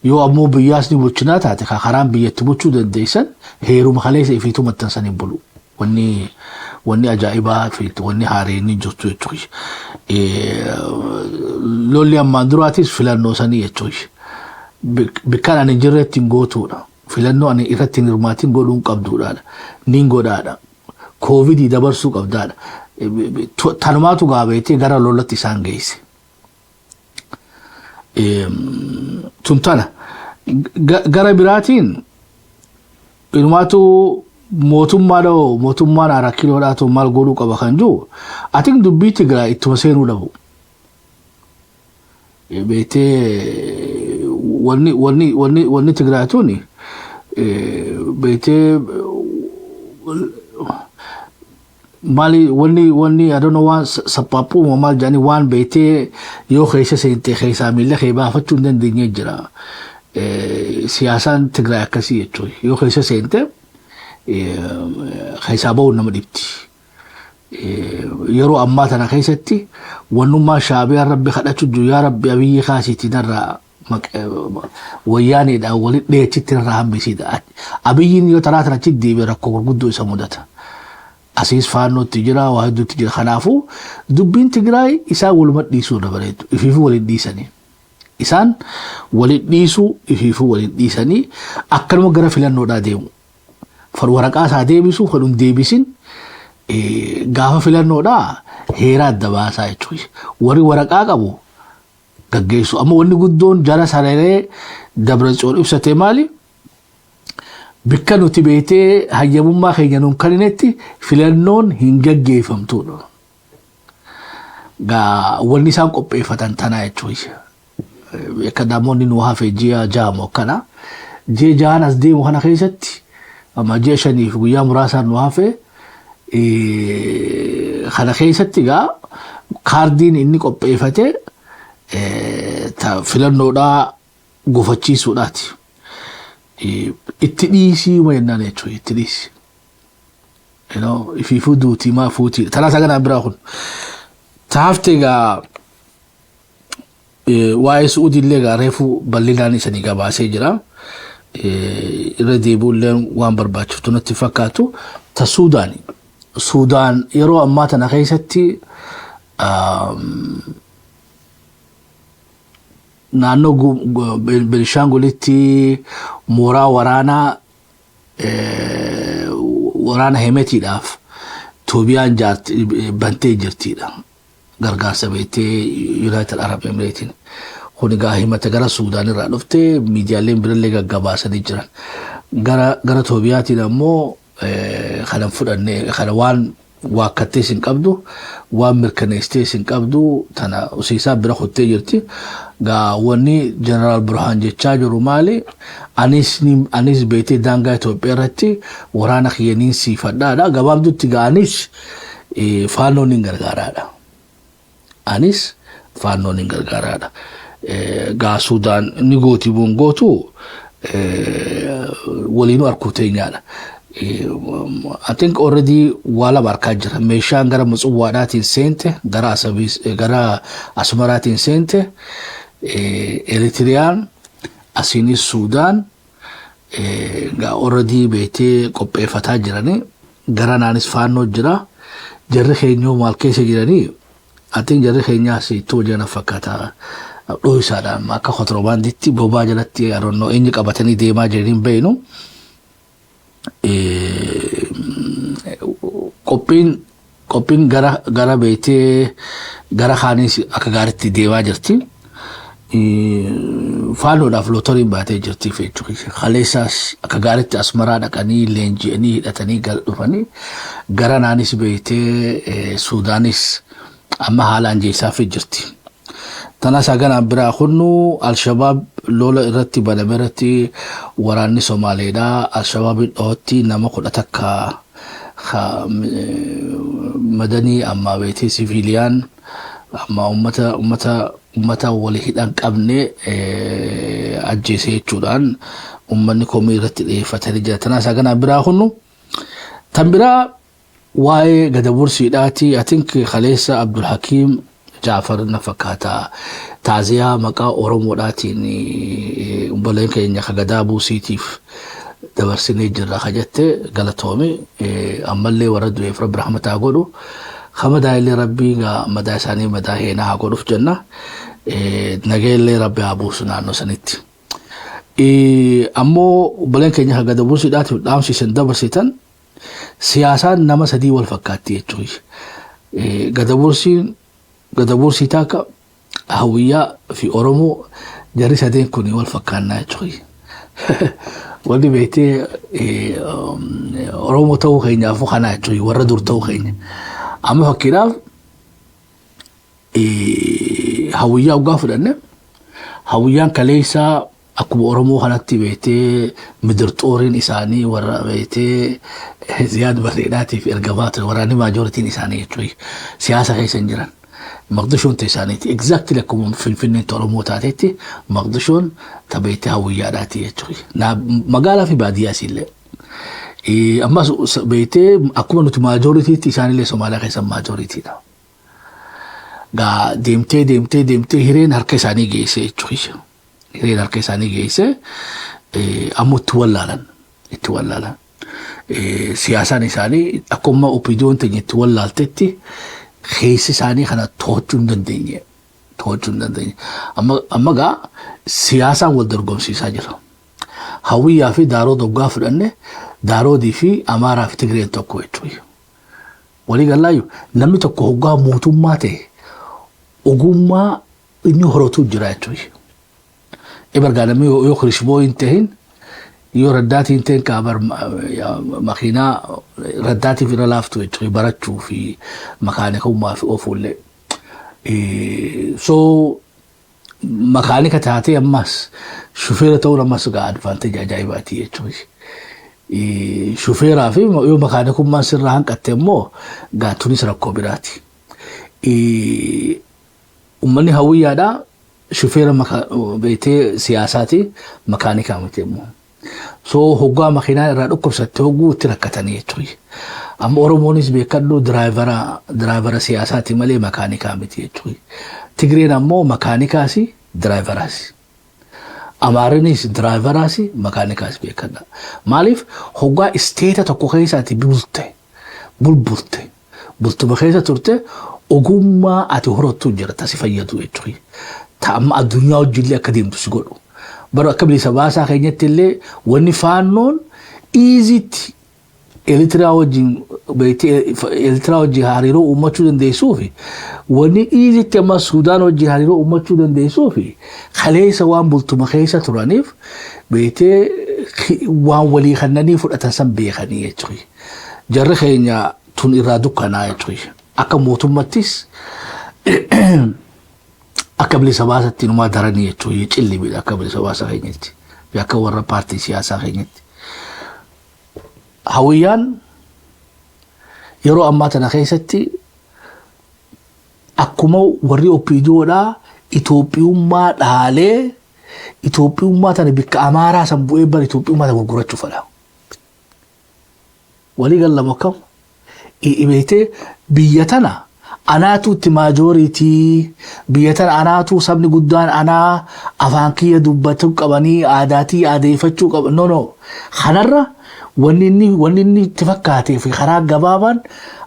A: Yoo ammoo biyyaas ni bulchinaa taate, karaan biyyatti bulchuu dandeessan heeruma kaleessa ifiitu maxxansan hin bulu. Wanni ajaa'ibaa fi wanni haareen hin jirtu jechuudha. Lolli ammaan duraatis filannoo sanii jechuudha. Bikkaan ani hin jirretti hin gootuudha. Filannoo ani irratti hin hirmaatin godhuu hin qabduudha. Nin godhaadha. Koovidii dabarsuu qabdaadha. Tanumaatu gaabeetee gara lolatti isaan geesse. Tun tana. Gara biraatiin inumaatu mootummaadha, mootummaan Araa Kiiloodhaatu maal godhuu qaba kan jiru, atiin dubbii Tigraay ittuma seenuu dhabu. Beetee wanni Tigraay tuni beetee maali, wanni I don't know, waan saphaphuu maal jedhanii, waan beetee yoo keessa seente keessaa miila kee baafachuu hin dandeenye jira. Siyaasaan Tigraay akkasii jechuudha. Yoo keessa seente keessaa bahuun nama dhibdi. Yeroo ammaa tana keessatti wannummaa Shaabiyaan Rabbi kadhachuu jiru, yaa Rabbi, Abiyyi kaasiitii narraa wayyaaneedhaan walitti dheechitti narraa hambisiidha. Abiyyiin yoo taraa tana achitti deebi'e rakkoo gurguddoo isa mudata. Asiis Faannootti jira, waa hedduutti jira. Kanaafuu dubbiin Tigraay isaan waluma dhiisuu irra bareedu. Ifiifuu waliin dhiisanii. Isaan waliin dhiisuu, ifiifuu waliin dhiisanii akkanuma gara filannoodhaa deemu. Fal waraqaa isaa deebisu, fal hin deebisin, gaafa filannoodhaa heera adda baasaa jechuudha. Warri waraqaa qabu gaggeessu. Amma wanni guddoon jara sararee Dabratsoon ibsate maali? Bikka nuti beetee hayyamummaa keenya nuun kenninetti filannoon hin gaggeeffamtuudha. Gaa wanni isaan qopheeffatan tanaa jechuudha. Akka namoonni nu hafe ji'a 6 moo akkana. Ji'a 6n as deemu kana keessatti, amma ji'a 5f guyyaa muraasaan nu hafe kana keessatti, gaa kaardiin inni qopheeffate filannoodhaa gufachiisuudhaati. Itti dhiisii uma jennaan jechuudha, itti dhiisi. Ifiifuu duutii maa fuutii. Tanaa saganaa biraa kun. Taafte egaa waa'ee Su'uudii illee egaa reefu bal'inaan isanii gabaasee jira. Irra deebi'ullee waan barbaachiftu natti fakkaatu. Ta Suudaani. Suudaan yeroo ammaa tana keessatti naannoo Benishaangulitti mooraa waraanaa waraana Hemetiidhaaf Toobiyaan bantee jirtiidha. Gargaarsa beektee United Arab Emirateiin. Kun egaa himata gara Suudaan irraa dhufte, miidiyaaleen birallee gaggabaasanii jiran. Gara Toobiyaatiin ammoo kana fudhanne, kana waan waakkattees hin qabdu, waan mirkaneessitees hin qabdu, tana usiisaa bira kuttee jirti. Gaa wanni Jeneraal Burhaan jechaa jiru maali? Anis beektee daangaa Itoophiyaa irratti waraana kiyyaniin siifadhaadha. Gabaabdutti gaa anis Faannoon hin gargaaraadha. Anis Faannoon hin gargaaraadha. Gaa Suudaan ni gooti buun gootu waliinuu arkuu teenyaadha. I think already waa lama arkaa jira. Meeshaan gara Mutsuwaadhaatiin seente, gara Asabiis, gara Asmaraatiin seente, Eritiriyaan, asiinis Suudaan already beektee qopheeffataa jiranii. Garanaanis Faannoo jira. Jarri keenyoo maal keessa jiranii? Atiin jarri keenyaas ittoo jiran fakkaata. Dhoohisaadhaan akka kontiroobaandiitti bobaa jalatti aronnoo eenyu qabatanii deemaa jiraniin hin beeknu. Qophiin gara beektee gara kaaniis akka gaariitti deemaa jirti. Faannoodhaaf lootoriin baatee jirti jechuudha. Kaleessaas akka gaariitti Asmaraa dhaqanii leenji'anii hidhatanii gara dhufanii gara naanis beektee Suudaanis amma haalaan jeessaafii jirti. Tanas haganaan biraa kunnu Alshabaab lola irratti baname irratti waraanni Somaaleedhaa Alshabaabiin dhootti nama 11 madanii, amma beektee civilian, amma ummata walii hidhan qabne ajjeese jechuudhaan ummanni komii irratti dhiyeeffatanii jira. Tanas haganaan biraa kunnu tan biraa waa'ee Gadabursiidhaati. I think kaleessa Abdulhakiim Jaafar na fakkaata, taaziyaa maqaa Oromoodhaatiin obboleen keenya ka Gadaa Buusiitiif dabarsinee jirra ka jette galatoome. Ammallee warra du'eef Rabbi rahmataa godhu, ka madaa illee Rabbii madaa isaanii madaa heenaa haa godhuuf jenna. Nageellee Rabbi haa buusu naannoo sanitti. Ammoo obboleen keenya ka Gadabursiidhaatiif dhaamsi isin dabarsitan, siyaasaan nama sadii wal fakkaatti jechuudha. Gadabursiin, Gadabursii takka, Hawwiyyaa fi Oromoo, jarri sadeen kun wal fakkaannaa jechuudha. Wanni beektee Oromoo ta'uu keenyaafuu kana jechuudha, warra dur ta'uu keenya. Amma fakkiidhaaf Hawwiyyaa hoggaa fudhanne, Hawwiyyaan kaleessaa akkuma Oromoo kanatti beektee midirxooriin isaanii warra beektee Ziyaad Barreedhaatiif ergamaa ture, waraanni majorityn isaanii jechuudha. Siyaasa keessa hin jiran. Maqdishoon ta'e isaaniiti. Exactly akkuma Finfinneen Oromoo taatetti Maqdishoon ta beektee Hawwiyyaadhaati jechuudha. Magaalaa fi baadiyyaa isiillee. Ammas beektee akkuma nuti majorityitti isaanillee Somaaliyaa keessa majoritydha. Gaa deemtee deemtee deemtee hireen harka isaanii geesse jechuudha. Hireen harka isaanii geesse, ammoo itti wallaalan. Itti wallaalan. Siyaasaan isaanii akkuma OPDOn teenya itti wallaaltetti keessi isaanii kana to'achuu hin dandeenye. To'achuu hin dandeenye. Amma gaa siyaasaan wal dorgomsiisaa jira. Hawwiyyaa fi Daaroo hoggaa fudhanne, Daaroodii fi Amaaraa fi Tigreen tokko jechuudha. Walii galaayyuu namni tokko hoggaa mootummaa ta'e ogummaa inni horatu jira jechuudha. Ebargaa namni yoo kirishboo hin ta'in, yoo raddaatii hin ta'in, kaabar makiinaa raddaatiif irra laaftu jechuudha barachuu fi makaanikummaa fi oofuullee. So makaanika taatee ammas shufeera ta'uun ammas gaa advantage ajaa'ibaati jechuudha. Shufeeraa fi yoo makaanikummaan sirraa hanqatte immoo gaa tunis rakkoo biraati. Uummanni Hawwiyyaadhaa shufeera beektee siyaasaati, makaanikaa miti immoo. So hoggaa makiinaa irraa dhukkubsatte hogguu itti rakkatanii jechuudha. Amma Oromoonis beekadhu driver siyaasaati malee makaanikaa miti jechuudha. Tigreen ammoo makaanikaas driveraas. Amaarinis driveraas makaanikaas beekadha. Maaliif hoggaa state tokko keessaati bulte bulbulte bultuma keessa turte ogummaa ati horattu jira tasi fayyadu jechuudha. Ta amma addunyaa wajjillee akka deemtu si godhu. Bara akka bilisa baasaa keenyatti illee wanni Faannoon easytti Eertiraa wajjin beektee Eertiraa wajjin hariiroo uummachuu dandeessuu fi wanni easytti amma Suudaan wajjin hariiroo uummachuu dandeessuu fi kaleessa waan bultuma keessa turaniif beektee waan walii kannanii fudhatan san beekanii jechuudha. Jarri keenya tun irraa dukkanaa jechuudha. Akka mootummattis akka bilisa baasatti inumaa daranii jechuudha. Cillimidha akka bilisa baasaa keenyatti fi akka warra paartii siyaasaa keenyatti. Hawwiyyaan yeroo ammaa tana keessatti akkuma warri OPDOdhaa Itoophiyummaa dhaalee Itoophiyummaa tana bikka Amaaraa san bu'ee bara Itoophiyummaa tana gurgurachuu fedha. Walii gallama akkam? Beektee biyya tana anaatu itti majority, biyya tana anaatu sabni guddaan, anaa afaan kiyya dubbachuu qabanii, aadaatii aadeeffachuu qaban, no, no, kanarra Wanni inni itti fakkaatee fi karaa gabaabaan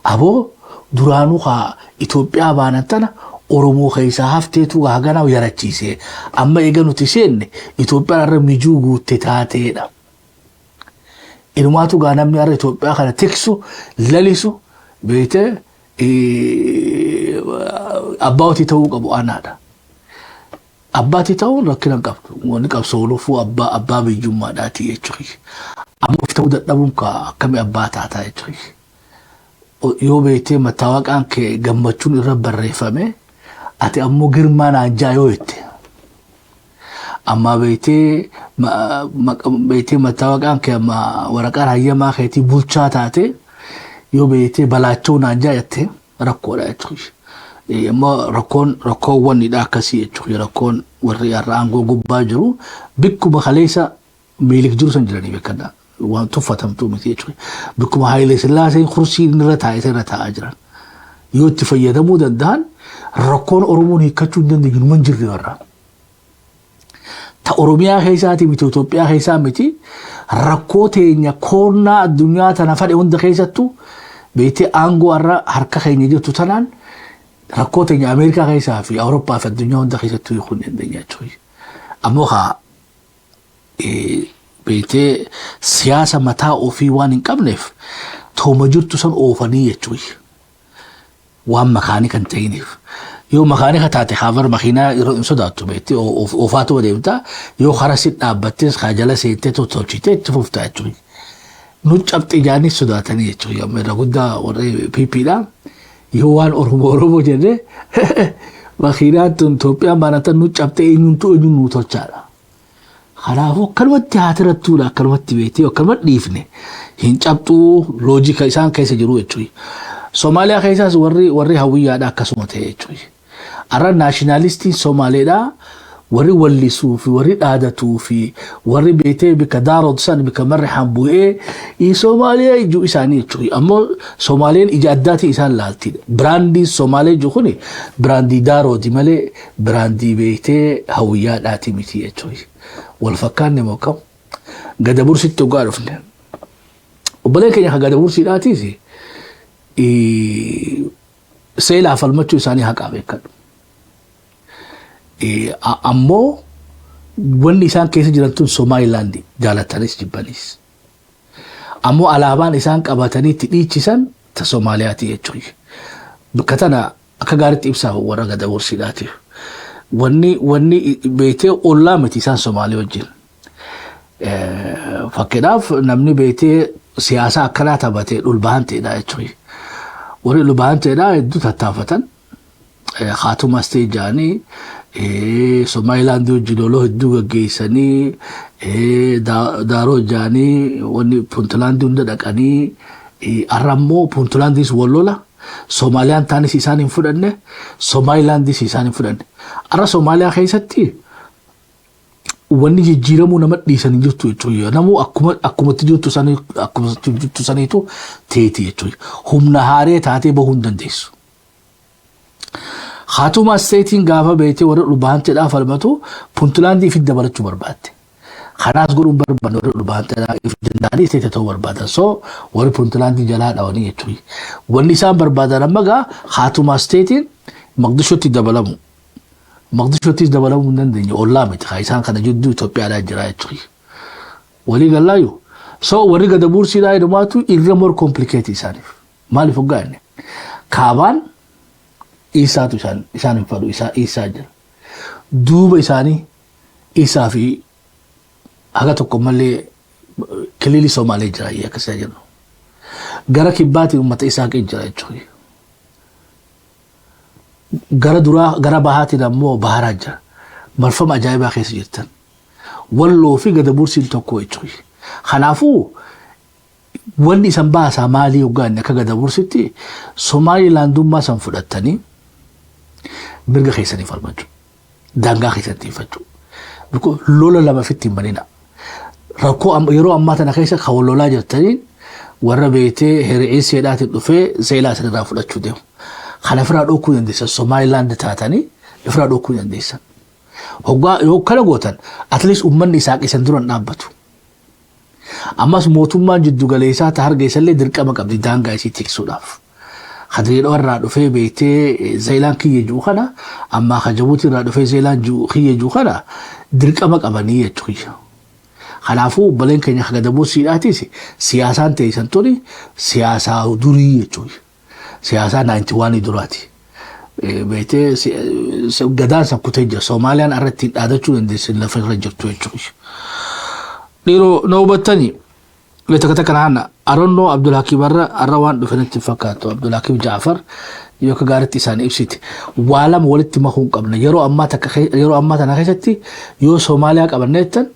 A: aboo duraanuu haa Itoophiyaa baanan tana Oromoo keessaa hafteetu haganaa yarachiise. Amma eega nuti seenne Itoophiyaan irra mijuu guutte taateedha. Inumaatu gaa namni har'a Itoophiyaa kana tiksu, lalisu, beetee abbaatii ta'uu qabu anaadha. Abbaatii ta'uun rakkina hin qabdu. Wanni qabsoolufuu abbaa biyyummaadhaati jechuudha. Amma of ta'uu dadhabuun akkamii abbaa taataa jechuudha. Yoo beektee mattaawaqaan kee Gammachuun irra barreeffame, ati ammoo Girmaa naan jaa yoo jette. Amma beektee mattaawaqaan kee amma waraqaan hayyamaa keetii Bulchaa taate, yoo beektee Balaachoo naan jaa jette, rakkoodha jechuudha. Immoo rakkoon wannidha akkasii jechuudha. Rakkoon warri har'a aangoo gubbaa jiru bikkuma kaleessa Miilik jiru san jiranii beekadha. Waan tuffatamtuu miti jechuudha. Bikkuma Hayilee Sillaaseen kursii irra taa'e irra taa'aa jiran. Yoo itti fayyadamuu danda'an, rakkoon Oromoon hiikkachuu hin dandeenyu numa hin jirre warra. Ta Oromiyaa keessaati miti, Itoophiyaa keessaa miti, rakkoo teenya koonnaa addunyaa tana fadhe hunda keessattuu beektee aangoo har'a harka keenya jirtu tanaan rakkoo teenya Ameerikaa keessaa fi Awurooppaa fi addunyaa hunda keessattuu hiikuu hin dandeenya jechuudha. Ammoo haa beektee siyaasa mataa ofii waan hin qabneef tooma jirtu san oofanii jechuudha. Waan makaanika hin ta'iniif. Yoo makaanika taate, haavar makiinaa yeroo hin sodaattu, beektee oofaatu adeemta, yoo karaa si dhaabbattes kaa jala seentee tolchitee itti fufta jechuudha. Nu cabxe jaanii sodaatanii jechuudha. Amma irra guddaa warri PPdha. Yoo waan Oromoo Oromoo jennee, makiinaan tun Itoophiyaan baanatan nu cabxe, eenyumtu eenyuun nu tolchaadha. Kanaafuu akkanumatti haa tirattuudha, akkanumatti beektee akkanumatti dhiifne hin cabxuu, loojika isaan keessa jiru jechuudha. Somaaliyaa keessaas warri Hawwiyyaadha akkasuma ta'e jechuudha. Har'a nationalistiin Somaaleedha warri wallisuu fi warri dhaadatuu fi warri beetee bika Daarood san bika Marrixaan bu'ee Somaaliyaa ijuu isaanii jechuudha. Ammoo Somaaleen ija addaatiin isaan laaltidha. Brandiin Somaalee jiru kuni brandii Daaroodi malee brandii beektee Hawwiyyaadhaati miti jechuudha. Wal fakkaanne moo kam? Gada Bursitti dhugaa dhufne. Obboleen keenya kan Gada Bursiidhaatiis seelaa falmachuu isaanii haqaa beekadhu. Ammoo wanni isaan keessa jiran tun Somaalilaand, jaalatanis jibbanis. Ammoo alaabaan isaan qabatanii itti dhiichisan ta Somaaliyaati jechuudha. Bakka tana akka gaariitti ibsaa warra Gada Bursiidhaatiif. Wanni beektee ollaa miti isaan Somaalee wajjin. Fakkeenyaaf namni beektee siyaasa akkanaa taphatee Dhulbahanteedha jechuudha. Warri Dhulbahanteedha hedduu tattaafatan. Haatumas ta'e jaanii Somaalilaandii wajjin loloo hedduu gaggeessanii, Daaroo jaanii wanni Puntlaandii hunda dhaqanii, har'a immoo Puntlaandiis wal lola. Somaaliyaan taanis isaan hin fudhanne, Somaalilaandis isaan hin fudhanne. Har'a Somaaliyaa keessatti wanni jijjiiramuu nama dhiisan hin jirtu jechuudha. Namuu akkumatti jirtu sanii akkuma jirtu saniitu teeti jechuudha. Humna haaree taatee bahuu hin dandeessu. Haatuma stateiin gaafa beektee warra Dhulbahanteedhaa falmatu Puntlaandii ifitti dabalachuu barbaadde. Kanaas godhuun barbaadne, warra Dhulbahanteedhaa if danda'anii state ta'uu barbaadan. So warri Puntlaandii jalaa dhawanii jechuudha. Wanni isaan barbaadan amma gaa Haatuma stateiin Maqdishootti dabalamu. Maqdishoottis dabalamuu hin dandeenye, ollaa miti haa isaan kana jidduu Itoophiyaadhaa jira jechuudha. Walii gallaayu. So warri Gada Buursiidhaa jedhamaatu irra more complicated isaaniif. Maaliif hoggaa inni? Kaabaan Isaatu isaan hin fadhu, isaa Isaa jira. Duuba isaanii Isaa fi haga tokko malee kililii Somaalee jira akkasii jennu. Gara kibbaatiin uummata Isaaqii jira jechuudha. Gara duraa gara bahaatiin ammoo Baharaa jira. Marfama ajaa'ibaa keessa jirtan. Walloo fi Gada Bursiin tokko jechuudha. Kanaafuu wanni isan baasaa maalii hoggaa inni akka Gada Bursitti Somaalilaandummaa san fudhattanii mirga keessanii falmachuu. Daangaa keessatti tiifachuu. Lola lama ofitti hin banina. Rakkoo yeroo ammaa tana keessa kan wal lolaa jirtaniin warra beektee hiri'ii dhufee seelaa isinirraa fudhachuu deemu. Kana ofirraa dhokuu dandeessan, Somaalilaand taatanii ofirraa dhokuu dandeessan. Hoggaa yoo kana gootan, at least uummanni isaa isan dura hin dhaabbatu. Ammas mootummaan jiddu galeessaa ta Hargeysallee dirqama qabdi daangaa isii tiksuudhaaf. Ka Dirree irraa dhufee beektee Zeelaan kiyya jiru kana, ammaa ka Jabuutii irraa dhufee Zeelaan kiyya jiru kana dirqama qabanii jechuudha. Kanaafuu obboleen keenya ka Gadabuusiidhaatis siyaasaan teessan tuni siyaasaa durii jechuudha. Siyaasaa 91 duraati. Beektee gadaan san kutee jira. Soomaaliyaan irra ittiin dhaadachuu dandeessi lafa irra jirtu jechuudha. Dhiiroo, na hubattanii? Takka takka naanna aronnoo Abdulhakiim arra waan dhufe natti fakkaatu. Abdulhakiim Jaafar yoo akka gaariitti isaan ibsite, waa lama walitti makuu hin qabne. Yeroo ammaa takka, yeroo ammaa tana keessatti yoo Soomaaliyaa qabanne jettan,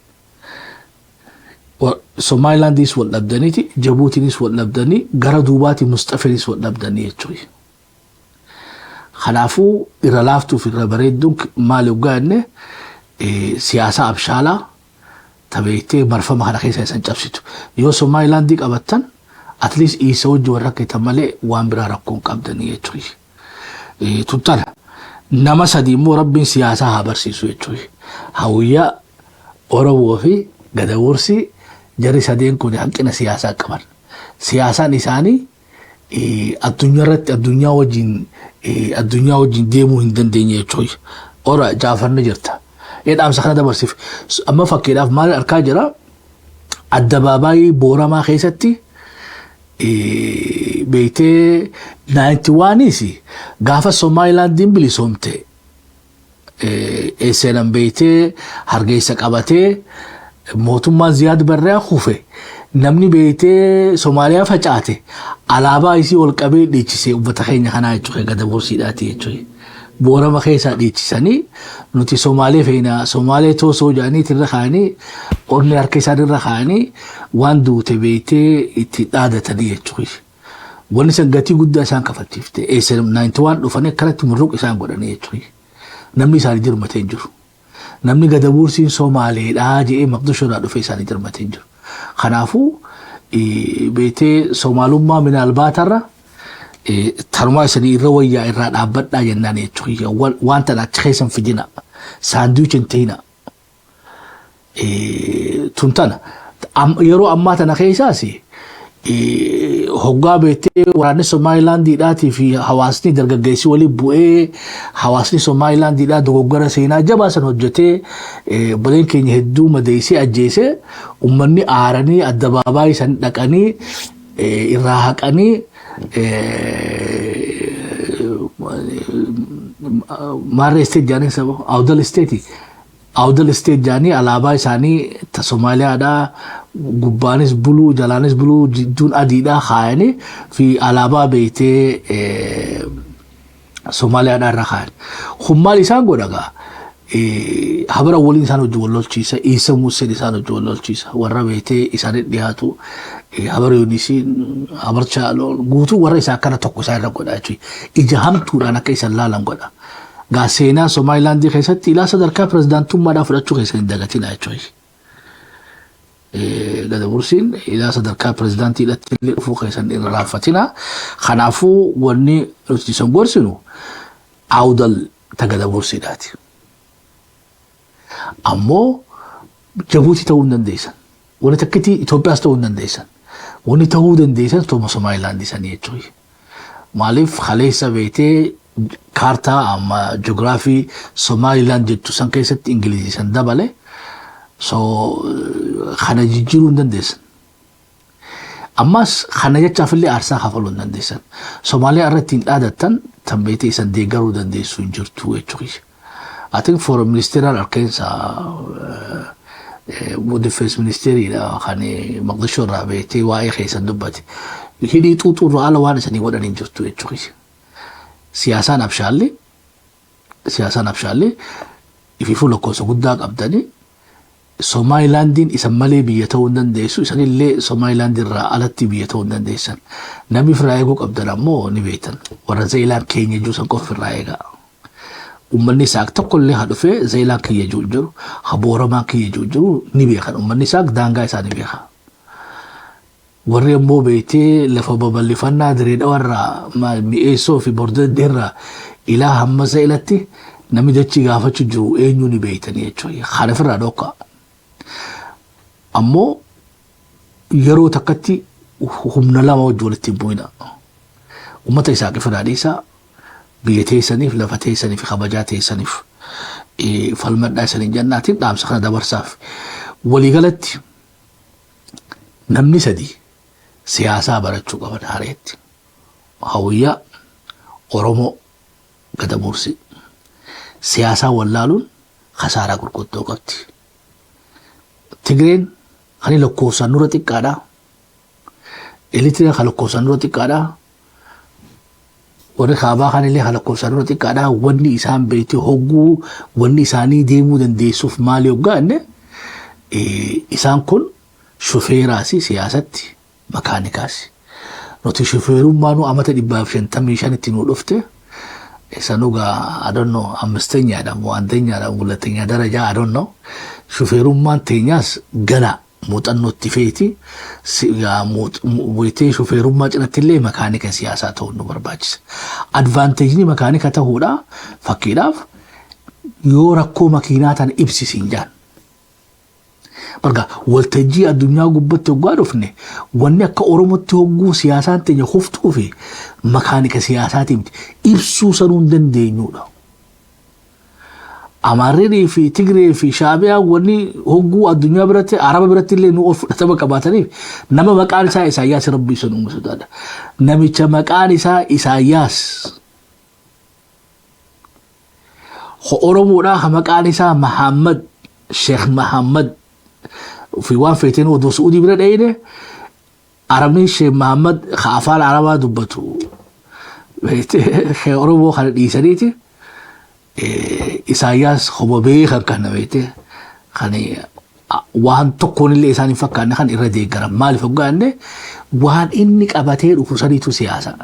A: Somaalilaandis wal dhabdaniiti, Jabuutiinis wal dhabdanii, gara duubaati Mustafeenis wal dhabdanii jechuudha. Kanaafuu irra laaftuuf irra bareedduun maali hoggaa jenne, siyaasa abshaalaa tabeettee marfama kana keessa isan cabsitu. Yoo Somaalilaandii qabattan, at least isa wajji warra rakketan malee waan biraa rakkoo hin qabdanii jechuudha. Tuttana nama sadi immoo Rabbiin siyaasaa haa barsiisu jechuudha. Hawiyyaa, Oromoo fi Gadabuursii, jarri sadeen kun hanqina siyaasaa qaban. Siyaasaan isaanii addunyaa irratti addunyaa wajjin deemuu hin dandeenye jechuudha. Ora Jaafarni jirta. Dhaamsa kana dabarsiif. Amma fakkiidhaaf maal argaa jira? Addabaabaayii Booramaa keessatti beektee 91s gaafa Somaalilaandiin bilisoomte seenan beektee Hargeysa qabatee mootummaan Ziyaad Barraa kufe, namni beektee Somaaliyaa facaate alaabaa isii ol qabee dhiichisee uummata keenya kanaa jechuudha, Gadabuursiidhaati jechuudha. Boorama keessaa dhiichisanii, nuti Somaalee feena, Somaalee toosoo jedhanii irra kaa'anii, onni harka isaan irra kaa'anii waan duute beektee itti dhaadatanii jechuudha. Wanni san gatii guddaa isaan kafalchiifte. Eessa 91 dhufanii akkanatti murruq isaan godhanii jechuudha. Namni isaanii dirmatee hin jiru. Namni Gadabuursiin Somaaleedhaa jedhee Maqdishoodhaa dhufee isaanii dirmatee hin jiru. Kanaafuu beektee Somaalummaa minaalbaatarra tanumaa isanii irra wayyaa irraa dhaabbadhaa jennaan jechuudha. Waan tana achi keessa hin fidina. Sandwich hin ta'ina. Tun tana. Yeroo ammaa tana keessaas hoggaa beektee waraanni Somaalilaandiidhaatii fi hawaasni dargaggeessi waliin bu'ee, hawaasni Somaalilaandiidhaa dogoggora seenaa jabaa san hojjetee, obboleen keenya hedduu madeessee ajjeesee, uummanni aaranii addabaabaayii san dhaqanii irraa haqanii maarree state jedhanii saba Awdal State, Awdal State jedhanii alaabaa isaanii ta Somaaliyaadhaa gubbaanis buluu jalaanis buluu jidduun adiidhaa kaayanii fi alaabaa beektee Somaaliyaadhaa irra kaayan. Kun maal isaan godha gaa? Habara waliin isaan hojii wal lolchiisa, Iisa Museen isaan hojii wal lolchiisa, warra beektee isaanii dhiyaatu, habara Yuunisiin, habar Chaaloon guutuu warra isaa akkana tokko isaan irra godha jechuudha. Ija hamtuudhaan akka isaan laalan godha. Gaa seenaa Somaalilaandii keessatti ilaa sadarkaa pirezidaantummaadhaa fudhachuu keessa hin dagatina jechuudha. Gadabursiin ilaa sadarkaa pirezidaantiidhaatti illee dhufuu keessan hin irraanfatina. Kanaafuu wanni nuti isin gorsinu Awdal ta Gadabursiidhaati. Ammoo Jabuutii ta'uu hin dandeessan. Wanni takkitti Itoophiyaas ta'uu hin dandeessan. Wanni ta'uu dandeessan tooma Somaalilaandii sanii jechuudha. Maaliif kaleessa beektee kaartaa amma ji'oogiraafii Somaalilaand jettu san keessatti Ingilizii san dabale, so kana jijjiiruu hin dandeessan. Ammas kana jechaaf illee aarsaa kafaluu hin dandeessan. Somaaliyaa irratti hin dhaadattan tan beektee isan deeggaruu dandeessu hin jirtu jechuudha. I think foreign ministerial arkeensa defense ministeriidha kan Maqdishoo irraa beektee waa'ee keessan dubbate. Hidhii xuuxuu irraa ala waan isanii godhan hin jirtu jechuudha. Siyaasaan abshaalli ifiifuu lakkoofsa guddaa qabdanii, Somaalilaandiin isan malee biyya ta'uu hin dandeessu, isanillee Somaalilaand irraa alatti biyya ta'uu hin dandeessan. Namni ofirraa eeguu qabdan ammoo ni beektan. Warra Zeelaan keenya jiru san qofa ofirraa eegaa. Uummanni Isaaq tokkollee haa dhufee Zeelaan kiyya jiru jiru, haa Booramaan kiyya jiru jiru ni beekan. Uummanni Isaaq daangaa isaa ni beeka. Warri ammoo beektee lafa babal'ifannaa Diree Dhawarraa, Mi'eessoo fi Bordoddee ilaa hamma Zeelatti namni dachii gaafachuu jiru eenyu ni beektanii jechuudha. Kana ofirraa dhokka. Ammoo Yeroo takkatti humna lama wajji walitti hin bu'ina. Uummata isaa qifirraa dhiisaa, biyya teessaniif, lafa teessaniif, kabajaa teessaniif falmadhaa isaniin jannaatiin dhaamsa kana dabarsaaf. Waliigalatti namni sadi siyaasaa barachuu qaban hareetti. Hawiyyaa, Oromoo, Gadabuursi. Siyaasaa wallaaluun kasaaraa gurguddoo qabdi. Tigreen kan lakkoofsaan nurra xiqqaadha. Eritiriyaan kan lakkoofsaan nurra xiqqaadha. Warri kaabaa kan illee kan lakkoofsaan nurra xiqqaadha. Wanni isaan beekte hogguu wanni isaanii deemuu dandeessuuf maali hoggaa inni isaan kun shufeeraasi siyaasatti makaanikaasi. Nuti shufeerummaa nu amata 155tti nu dhufte sanugaa, I don't know, አምስተኛ moo አንደኛ ሁለተኛ ደረጃ, I don't know. Shufeerummaan teenyaas gana muuxannootti feeti. Wayitee shufeerummaa cinatti illee makaanika siyaasaa ta'uun nu barbaachisa. Advantageni makaanika ta'uudha, fakkiidhaaf yoo rakkoo makiinaa tana ibsisiin jaan. Barga waltajjii addunyaa gubbatti hoggaa dhufne, wanni akka Oromootti hogguu siyaasaan teenya kuftuu fi makaanika siyaasaatiin miti ibsuu sanuu hin dandeenyudha. Amaarrii fi Tigree fi Shaabiyaa wanni hogguu addunyaa biratti, Araba biratti illee nu ol fudhatama qabaataniif nama maqaan isaa Isaayyaas, Rabbii sun uumu sodaadha. Namicha maqaan isaa Isaayyaas Oromoodhaa ka maqaan isaa Mahammad Sheekh Mahammad fi waan feeteen odoo Su'uudii bira dhayine, Arabni Sheekh Mahammad ka afaan Arabaa dubbatu Sheekh Oromoo kana dhiisaniiti Isaayyaas homo beekan kana beekte kan waan tokkoon illee isaan hin fakkaanne kan irra deeggaran. Maaliif hoggaanne, waan inni qabatee dhufu saniitu siyaasa.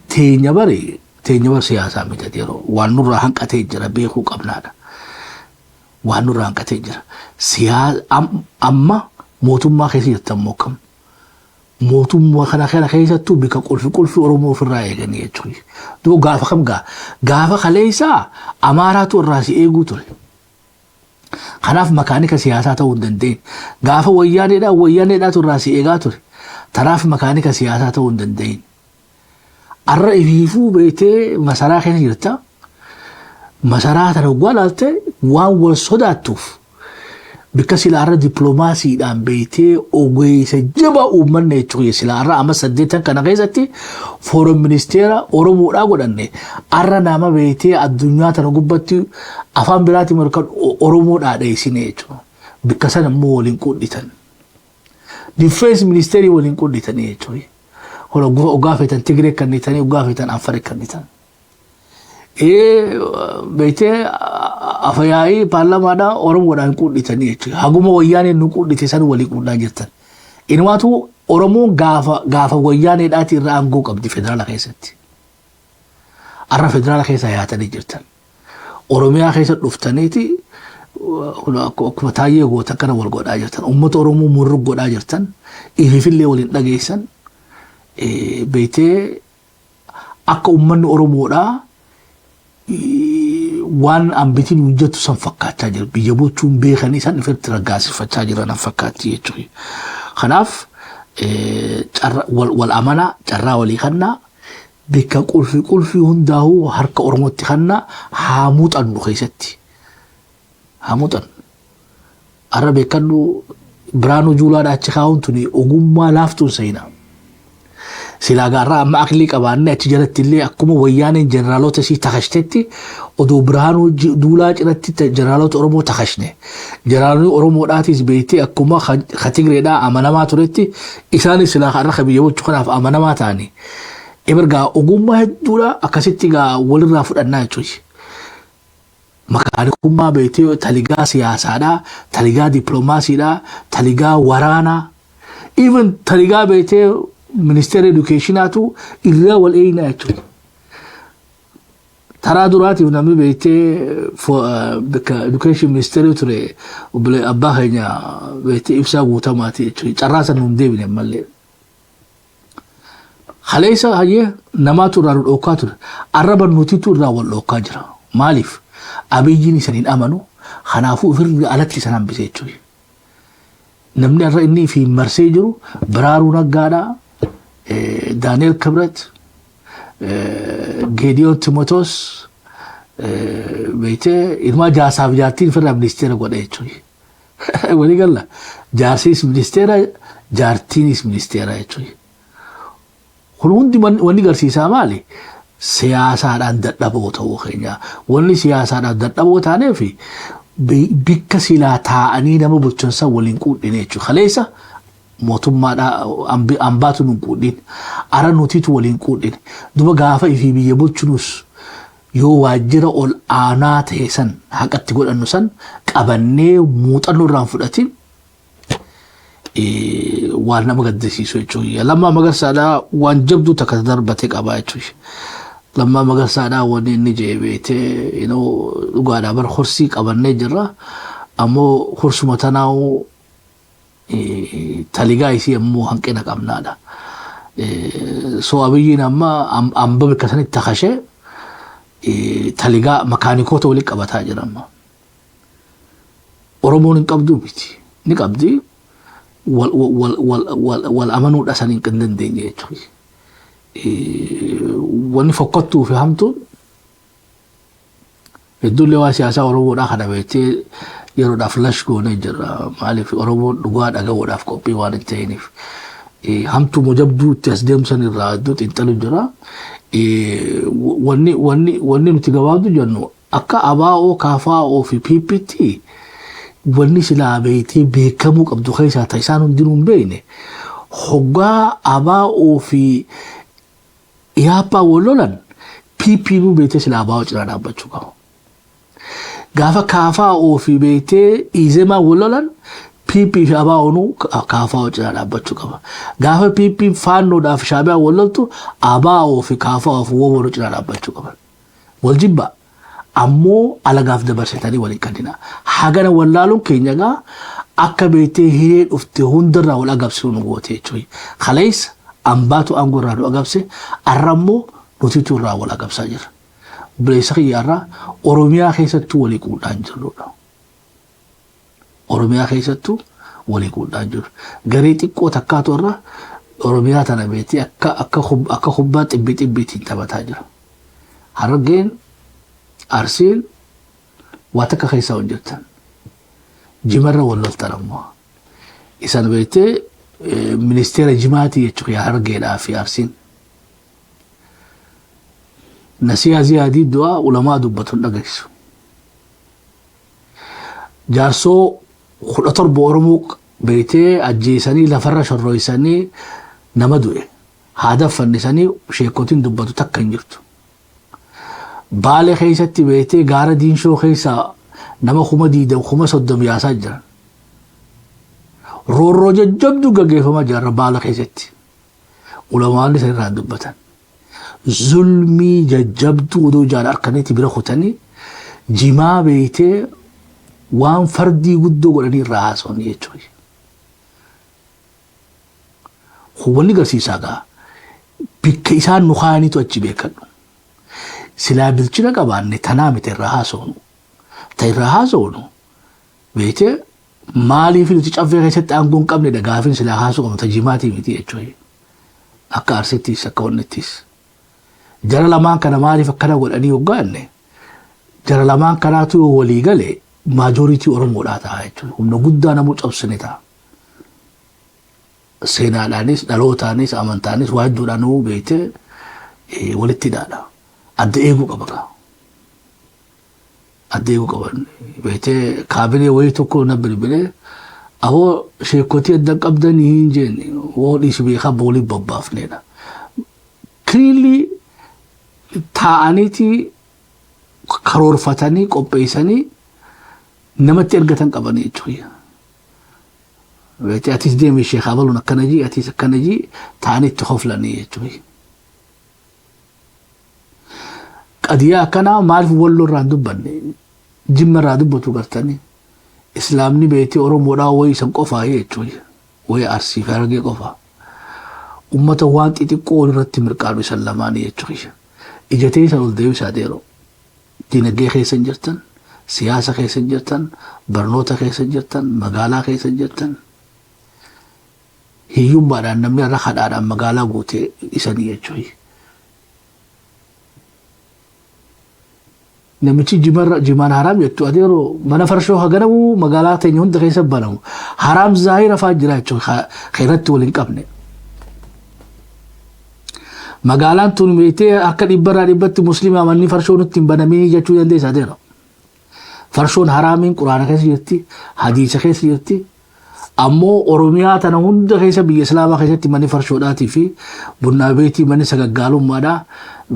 A: Teenya bari, teenya bar siyaasaa miti, yeroo waan nurraa hanqatee jira beekuu qabnaadha. Waan nurraa hanqatee jira. Amma mootummaa keessa jirtan moo kam? Mootummaa kana keessattuu bika qulfi qulfi Oromoo ofirraa eeganii jechuudha. Duuba gaafa kam gaa? Gaafa kaleessaa Amaaraatu irraa si eeguu ture. Kanaaf makaanika siyaasaa ta'uu hin dandeenye. Gaafa wayyaaneedhaa wayyaaneedhaatu irraa si eegaa ture. Tanaaf makaanika siyaasaa ta'uu hin dandeenye. Arra ifiifuu beektee masaraa keessa jirta. Masaraa tana waggaa ilaalte waan wal sodaattuuf bikka silaarra dippiloomaasiidhaan beektee ogeessa jabaa uummanne jechuudha. Silaarra amma 8 kana keessatti foreign ministeera Oromoodhaa godhanne, arra nama beektee addunyaa tana gubbatti afaan biraatiin morkan Oromoodhaa dheessine jechuudha. Bikka sana immoo waliin qudhitan. Defense ministeerii waliin qudhitanii jechuudha. Ogaa feetan Tigree kannitanii, ogaa feetan Affarii kannitan. Beektee afayaa'ii paarlamaadhaa Oromoodhaan qudhitanii jechuudha. Haguma wayyaaneen nu qudhite san walii qudhaa jirtan. Inumaatu Oromoon gaafa gaafa wayyaaneedhaati irra aangoo qabdi federaala keessatti. Arra federaala keessa yaatanii jirtan. Oromiyaa keessa dhuftaniiti akkuma taayyee goota kana wal godhaa jirtan. Uummata Oromoo murru godhaa jirtan. Ifiifillee waliin dhageessan. Beektee akka uummanni Oromoodhaa waan ambitiin hojjetu san fakkaachaa jira. Biyya bulchuun beekanii san ifatti raggaasifachaa jiran fakkaatti jechuudha. Kanaaf wal amanaa, carraa walii kannaa, bikka qulfi qulfi hundaa'uu harka Oromootti kannaa, haa muuxannu keessatti. Haa muuxannu. Har'a beekadhu, Biraanuu Juulaadhaa achi kaa'uun tuni ogummaa laaftuun seenaa. Silaa gaarraa amma aqlii qabaannee achi jalatti illee akkuma wayyaaneen jeneraalota isii takashtetti odoo Birhaanuu Duulaa cinatti jeneraalota Oromoo takashne. Jeneraalonni Oromoodhaatis beektee akkuma ka Tigreedhaa amanamaa turetti isaanis silaa har'a biyya bulchu kanaaf amanamaa ta'anii. Ebergaa ogummaa hedduudha akkasitti gaa walirraa fudhannaa jechuudha. Makaanikummaa beektee taligaa siyaasaadhaa, taligaa dippiloomaasiidhaa, taligaa waraanaa, even taligaa beektee ministeera educationaatu irraa wal eeynaa jechuudha. Taraa duraatiif namni beektee bakka education ministeerii ture obbolee abbaa keenya beektee Ibsaa Guutamaati jechuudha. Carraa sana hin deebine ammallee. Kaleessa hayyee namaatu irraa nu dhookkaa ture. Arraba nutitu irraa wal dhookkaa jira. Maaliif? Abiyyiin isan hin amanu. Kanaafuu ofirraa alatti isan hambise jechuudha. Namni har'a inni fi marsee jiru Biraaruu Naggaadhaa, Daani'el Kibret, Geediyoon Timotoos, beektee, ilmaa jaarsaaf jaartiin ofirraa ministeera godhe jechuudha. Walii galla, jaarsiis ministeera, jaartiinis ministeera jechuudha. Kun hundi wanni garsiisaa maali? Siyaasaadhaan dadhaboo ta'uu keenya. Wanni siyaasaadhaan dadhaboo taaneef bikka silaa taa'anii nama bulchan san waliin quudhine jechuudha. Kaleessa mootummaadhaa ambaatu nun quudhin. Ara nutiitu waliin quudhine. Duba gaafa ifii biyya bulchinus yoo waajjira ol aanaa ta'e san haqatti godhannu san qabannee muuxannoo irraan fudhatin, waan nama gaddisiisu jechuudha. Lammaa Magarsaadhaa waan jabduu takka darbate qaba jechuudha. Lammaa Magarsaadhaa wanni inni jee beetee dhugaadhaa bar horsii qabannee jirra. Ammoo horsuma tanaa'uu taligaa isii ammoo hanqina qabnaadha. So Abiyyiin amma amba bakka sanitti takashee taligaa makaanikoota walitti qabataa jira amma. Oromoon hin qabduu miti. Ni qabdi. Wal amanuudha san hin dandeenye jechuudha. Wanni fokkottuu fi hamtuun hedduullee waa siyaasaa Oromoodhaa kana beektee yeroodhaaf lash goonee jirra. Maaliif? Oromoon dhugaa dhaga'uudhaaf qophii waan hin ta'iniif. Hamtuu mojabduu itti as deemsan irraa hedduu xiinxalu jira. Wanni nuti gabaabdu jennu, akka ABO, KFO fi PPT, wanni silaa beektee beekamuu qabdu keessaa ta'e isaan hundinuu hin beekne, hoggaa ABO fi Iyaappaa wal lolan, PP nu beektee silaa ABO cinaa dhaabbachuu qabu. Gaafa KFO fi beektee Izemaa wal lolan, PP fi ABO nu KFO cinaa dhaabbachuu qaba. Gaafa PP Faannoodhaaf Shaabiyaa wal loltu, ABO fi KFO fi WBO nu cinaa dhaabbachuu qaban. Wal jibbaa. Ammoo alagaaf dabarsitanii waliin kannina. Hagana wallaaluun keenya gaa akka beektee hiree dhufte hundarraa wal agabsuu nu goote jechuudha. Kaleessa ambaatu aangoo irraa nu agabse, arra immoo nutitu irraa wal agabsaa jira. Obboleessa kiyya, irraa Oromiyaa keessattuu walii quudhaan jirrudha. Oromiyaa keessattuu walii quudhaan jiru. Garee xiqqoo takkaatu irra Oromiyaa tana beektee akka kubbaa xibbi xibbiitiin taphataa jira. Harargeen, Arsiin waa takka keessaa hojjetan. Jimarra wal loltan ammoo. Isan beektee ministeera jimaatii jechuudha Harargeedhaa fi Arsiin. Nasiyaa Ziyaadii du'aa ulamaa dubbatu hin dhageessu. Jaarsoo 17 Oromoo beektee ajjeesanii lafarra shorroysanii nama du'e. Haada fannisanii sheekotiin dubbatu takka hin jirtu. Baale keessatti beektee gaara Diinshoo keessaa nama 20,000, 30,000 yaasaa jiran. Roorroo jajjabduu gaggeeffamaa jira Baala keessatti. Ulamaanni san irraa dubbatan. Zulmii jajjabduu odoo jaan harkaniitti bira kutanii, jimaa beektee waan fardii guddoo godhanii irraa haasawanii jechuudha. Wanni garsiisaa gaa bikka isaan nu kaa'aniitu achi beekadhu. Silaa bilchina qabaanne tanaa miti irraa haasawnu. Ta irraa haasawnu beektee maaliif nuti Caffee keessatti aangoo hin qabnedha gaafin silaa haasuu qabnu, ta jimaatii miti jechuudha. Akka Arsittis akka wannittis. Jara lamaan kana maaliif akkana godhanii hoggaanne, jara lamaan kanaatu yoo walii gale majority Oromoodhaa ta'a jechuudha. Humna guddaa namuu cabsine ta'a. Seenaadhaanis, dhalootaanis, amantaanis, waa hedduudhaan namuu beektee walitti hidhaadha. Adda eeguu qaba gaa. Adda eeguu qaban. Beektee kaabinee wayii tokko na bilbilee, "Aboo, sheekotii adda qabdanii?" hin jenne. "Woo, dhiisi, beekaa boolii bobbaafneedha." Clearly taa'aniiti karoorfatanii qopheessanii namatti ergatan qabanii jechuudha. Beektee atis deemi, sheek abaluun akkana jii, atis akkana jii, taa'anii itti hoflanii jechuudha. Qadiyaa akkanaa maaliif Walloo irraa hin dubbanne? Jimma irraa dubbatu gartanii. Islaamni beektee Oromoodhaa wayii san qofaa jechuudha. Wayii Arsii fi Harargee qofaa. Ummata waan xixiqqoo walirratti mirqaanu isan lamaanii jechuudha. Ija teessan ol deebisaa deeroo. Dinagdee keessa hin jirtan, siyaasa keessa hin jirtan, barnoota keessa hin jirtan, magaalaa keessa hin jirtan. Hiyyummaadhaan namni irra kadhaadhaan magaalaa guute isanii jechuudha. Namichi jimarra jimaan haraam jettu adeeroo mana farshoo haganamu magaalaa teenya hunda keessa banamu. Haraam zaahira fa'aa jira jechuudha irratti wal hin qabne. Magaalaan tun beektee akka dhibbarraa dhibbatti musliimaa manni farshoo nutti hin banaminii jechuu dandeessa adeero. Farshoon haraamiin quraana keessa jirti, hadiisa keessa jirti. Ammoo Oromiyaa tana hunda keessa biyya Islaamaa keessatti manni farshoodhaatii fi bunnaa beetii manni sagaggaalummaadhaa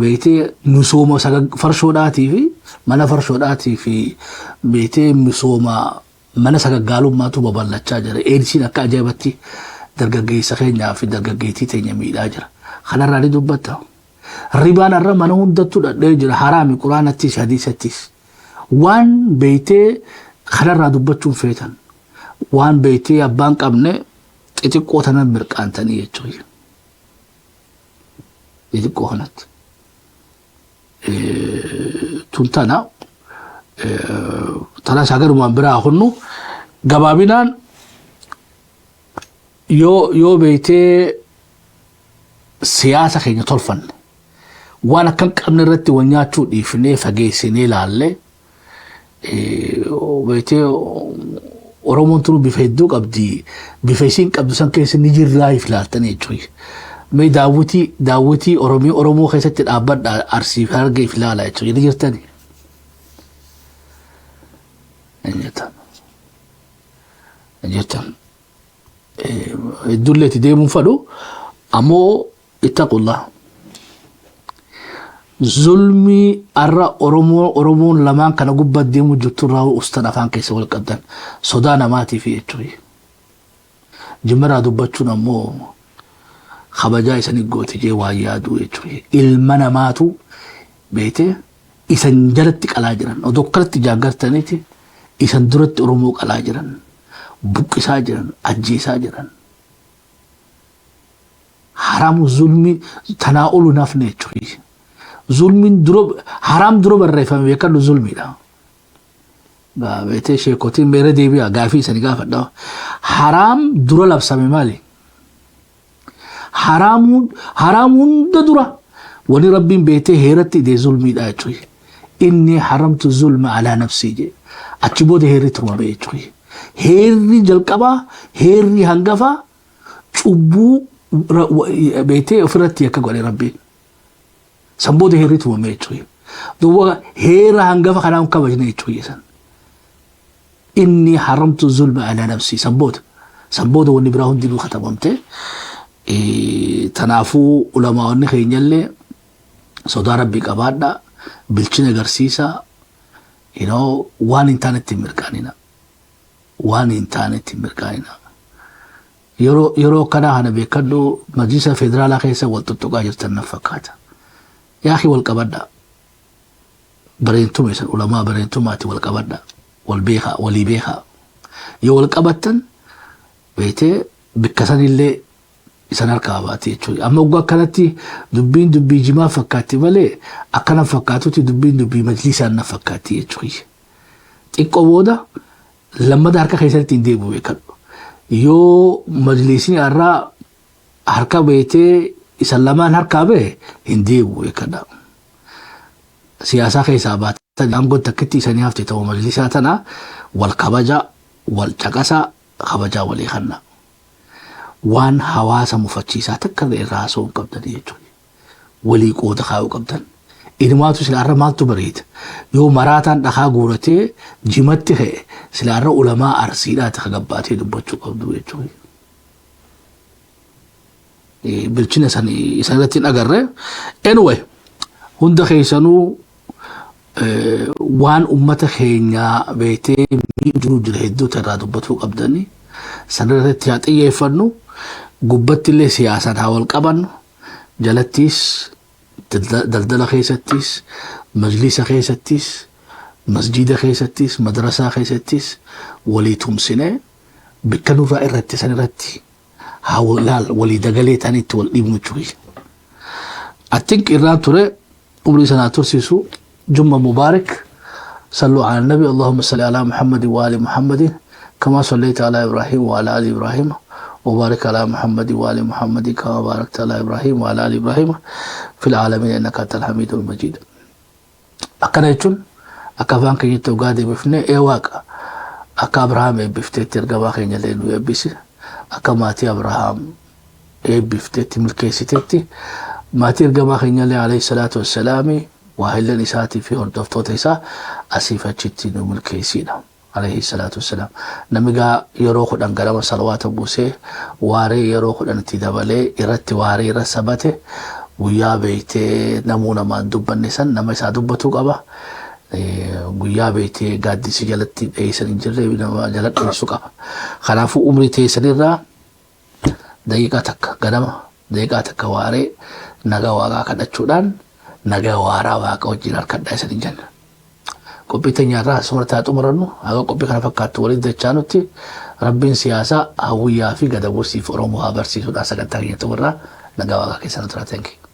A: beektee misooma farshoodhaatii fi mana farshoodhaatii fi beektee misooma mana sagaggaalummaatu babal'achaa jira. Eedsiin akka ajaa'ibatti dargaggeessa keenyaa fi dargaggeettii teenya miidhaa jira. Kanarraa ni dubbatta. Ribaan har'a mana hundattuu dhadhee jira. Haraami quraanattis hadiisattis. Waan beektee kanarraa dubbachuun feetan. Waan beektee abbaan qabne xixiqqoo tanan mirqaantanii jechuudha. Xixiqqoo kanatti. Tun tana tana isaa garumaan biraa hunnu gabaabinaan yoo beektee siyaasa keenya tolfanne waan akka hin qabne irratti wal nyaachuu dhiifnee fageessinee ilaalle beektee Oromoon tun bifa hedduu qabdi. Bifa isiin qabdu san keessa ni jirraa if ilaaltanii jechuudha. Mee daawwitii Oromoo keessatti dhaabbadha Arsii fi Harargee if ilaala jechuudha. Ni jirtani. Hin jirtan. Hin jirtan. Hedduullee itti deemuun fadhu ammoo ittaqullah. Zulmii arra Oromoo Oromoon lamaan kana gubbaa deemuu jirtu irraa ustan afaan keessa wal qabdan sodaa namaatiif jechuudha. Jimmarraa dubbachuun ammoo kabajaa isanii goote jee waan yaaduu jechuudha. Ilma namaatu beekte isan jalatti qalaa jiran odoo akkanatti jaaggartaniiti isan duratti Oromoo qalaa jiran buqqisaa jiran ajjeesaa jiran. Haramu zulmi tanaa olu nafne jechuudha. Zulmiin dura haraam dura barreeffame beekadhu zulmiidha. Beetee sheekotiin meera deebi'a gaafii isanii gaafadha. Haraam dura labsame maali? Haraam hunda dura wani rabbiin beetee heeratti idee zulmiidha jechuudha. Inni haramtu zulma alaa nafsii jedhe. Achi booda heerri tumame jechuudha. Heerri jalqabaa heerri hangafaa cubbuu beektee ofirratti akka godhe rabbiin. San booda heerri tumame jechuudha. Duuba heera hangafa kanaan kabajne jechuudha san. Inni haramtu zulma alaa nafsii san booda. San booda wanni biraa hundinuu katabamte. Tanaafuu ulamaa'onni keenyallee sodaa rabbii qabaadha. Bilchina agarsiisa. Waan hin taanetti hin mirqaanina. Waan hin taanetti hin mirqaanina. Yeroo akkanaa kana beekadhu majlisa federaalaa keessa wal tuttuqaa jirtan na fakkaata. Yaaqii wal qabadha. Bareentuma isan ulamaa bareentumaati wal qabadha. Wal beekaa walii beekaa. Yoo wal qabattan beektee bikka sanillee isan harkaa baate jechuudha. Amma waggaa akkanatti dubbiin dubbii jimaa fakkaatti malee akkana fakkaatutti dubbiin dubbii majlisaan na fakkaatti jechuudha. Xiqqoo booda lammata harka keessatti hin deebi'u beekadhu. Yoo majlisni har'aa harka beetee isan lamaan harkaa bahe hin deebi'u beekadha. Siyaasaa keessaa baatan aangoon takkitti isanii hafte ta'uu majlisaa tana wal kabaja wal caqasaa kabajaa walii kanna. Waan hawaasa mufachiisaa takka illee irraa haasa'uu hin qabdanii jechuudha. Walii qooda kaa'uu qabdan. Inumaatu silaarra maaltu bareeda? Yoo maraataan dhakaa guuratee jimatti ka'e silaarra ulamaa arsiidhaati ka gabbaatee dubbachuu qabdu jechuudha. Bilchina isan irratti hin agarre. Anyway, hunda keessanuu waan ummata keenyaa beektee miidhuu jira hedduu irraa dubbatuu qabdanii sanarratti haa xiyyeeffannu gubbatti illee siyaasaan haa wal qabannu jalattis daldala keessattis majlisa keessattis masjida keessattis madrasaa keessattis walii tumsine bikka nurraa irratti san irratti haa laal walii dagalee ta'anii itti wal dhiibnu jechuudha. I think irraan ture umrii sanaa tursiisu. Jumma mubaarak. Sallu ala nabi. Allahumma salli ala Muhammadin wa ali Muhammadin kama sallaita ala Ibrahim wa ala ali Ibrahim. وبارك على محمد وآل محمد كما باركت على إبراهيم وعلى آل إبراهيم في العالمين إنك أنت الحميد المجيد. Akkana jechuun akka afaan keenyatti dhugaa deebifne, ee Waaqa, akka Abrahaam eebbifteetti ergamaa keenya illee nu eebbisi. Akka maatii Abrahaam eebbifteetti milkeessiteetti maatii ergamaa keenya illee alayhi salaatu wassalaami, waahillan isaatii fi hordoftoota isaa asiif achitti nu milkeessiidha. Alayhi salaatu wassalaam. Namni gaa yeroo 10 ganama salawaata buusee, waaree yeroo 10 itti dabalee irratti waaree irra sabate, guyyaa beektee namuu namaan dubbanne san nama isaa dubbatuu qaba. Guyyaa beektee gaaddisi jalatti dheessan hin jirre nama jala dheessuu qaba. Kanaafuu umrii teessanirraa daqiiqaa 1 ganama, daqiiqaa 1 waaree nagaa Waaqaa kadhachuudhaan nagaa waaraa Waaqa wajjin harkadhaa isin jenna. Qophii teenyaarraa asuma taa xumurannu. Haga qophii kana fakkaattu waliin dachaanutti Rabbiin siyaasaa hawwiyyaa fi gadabuusiif Oromoo haa barsiisuudhaan sagantaa keenya xumurraa. Nagaa Waaqaa keessan tura. Thank you.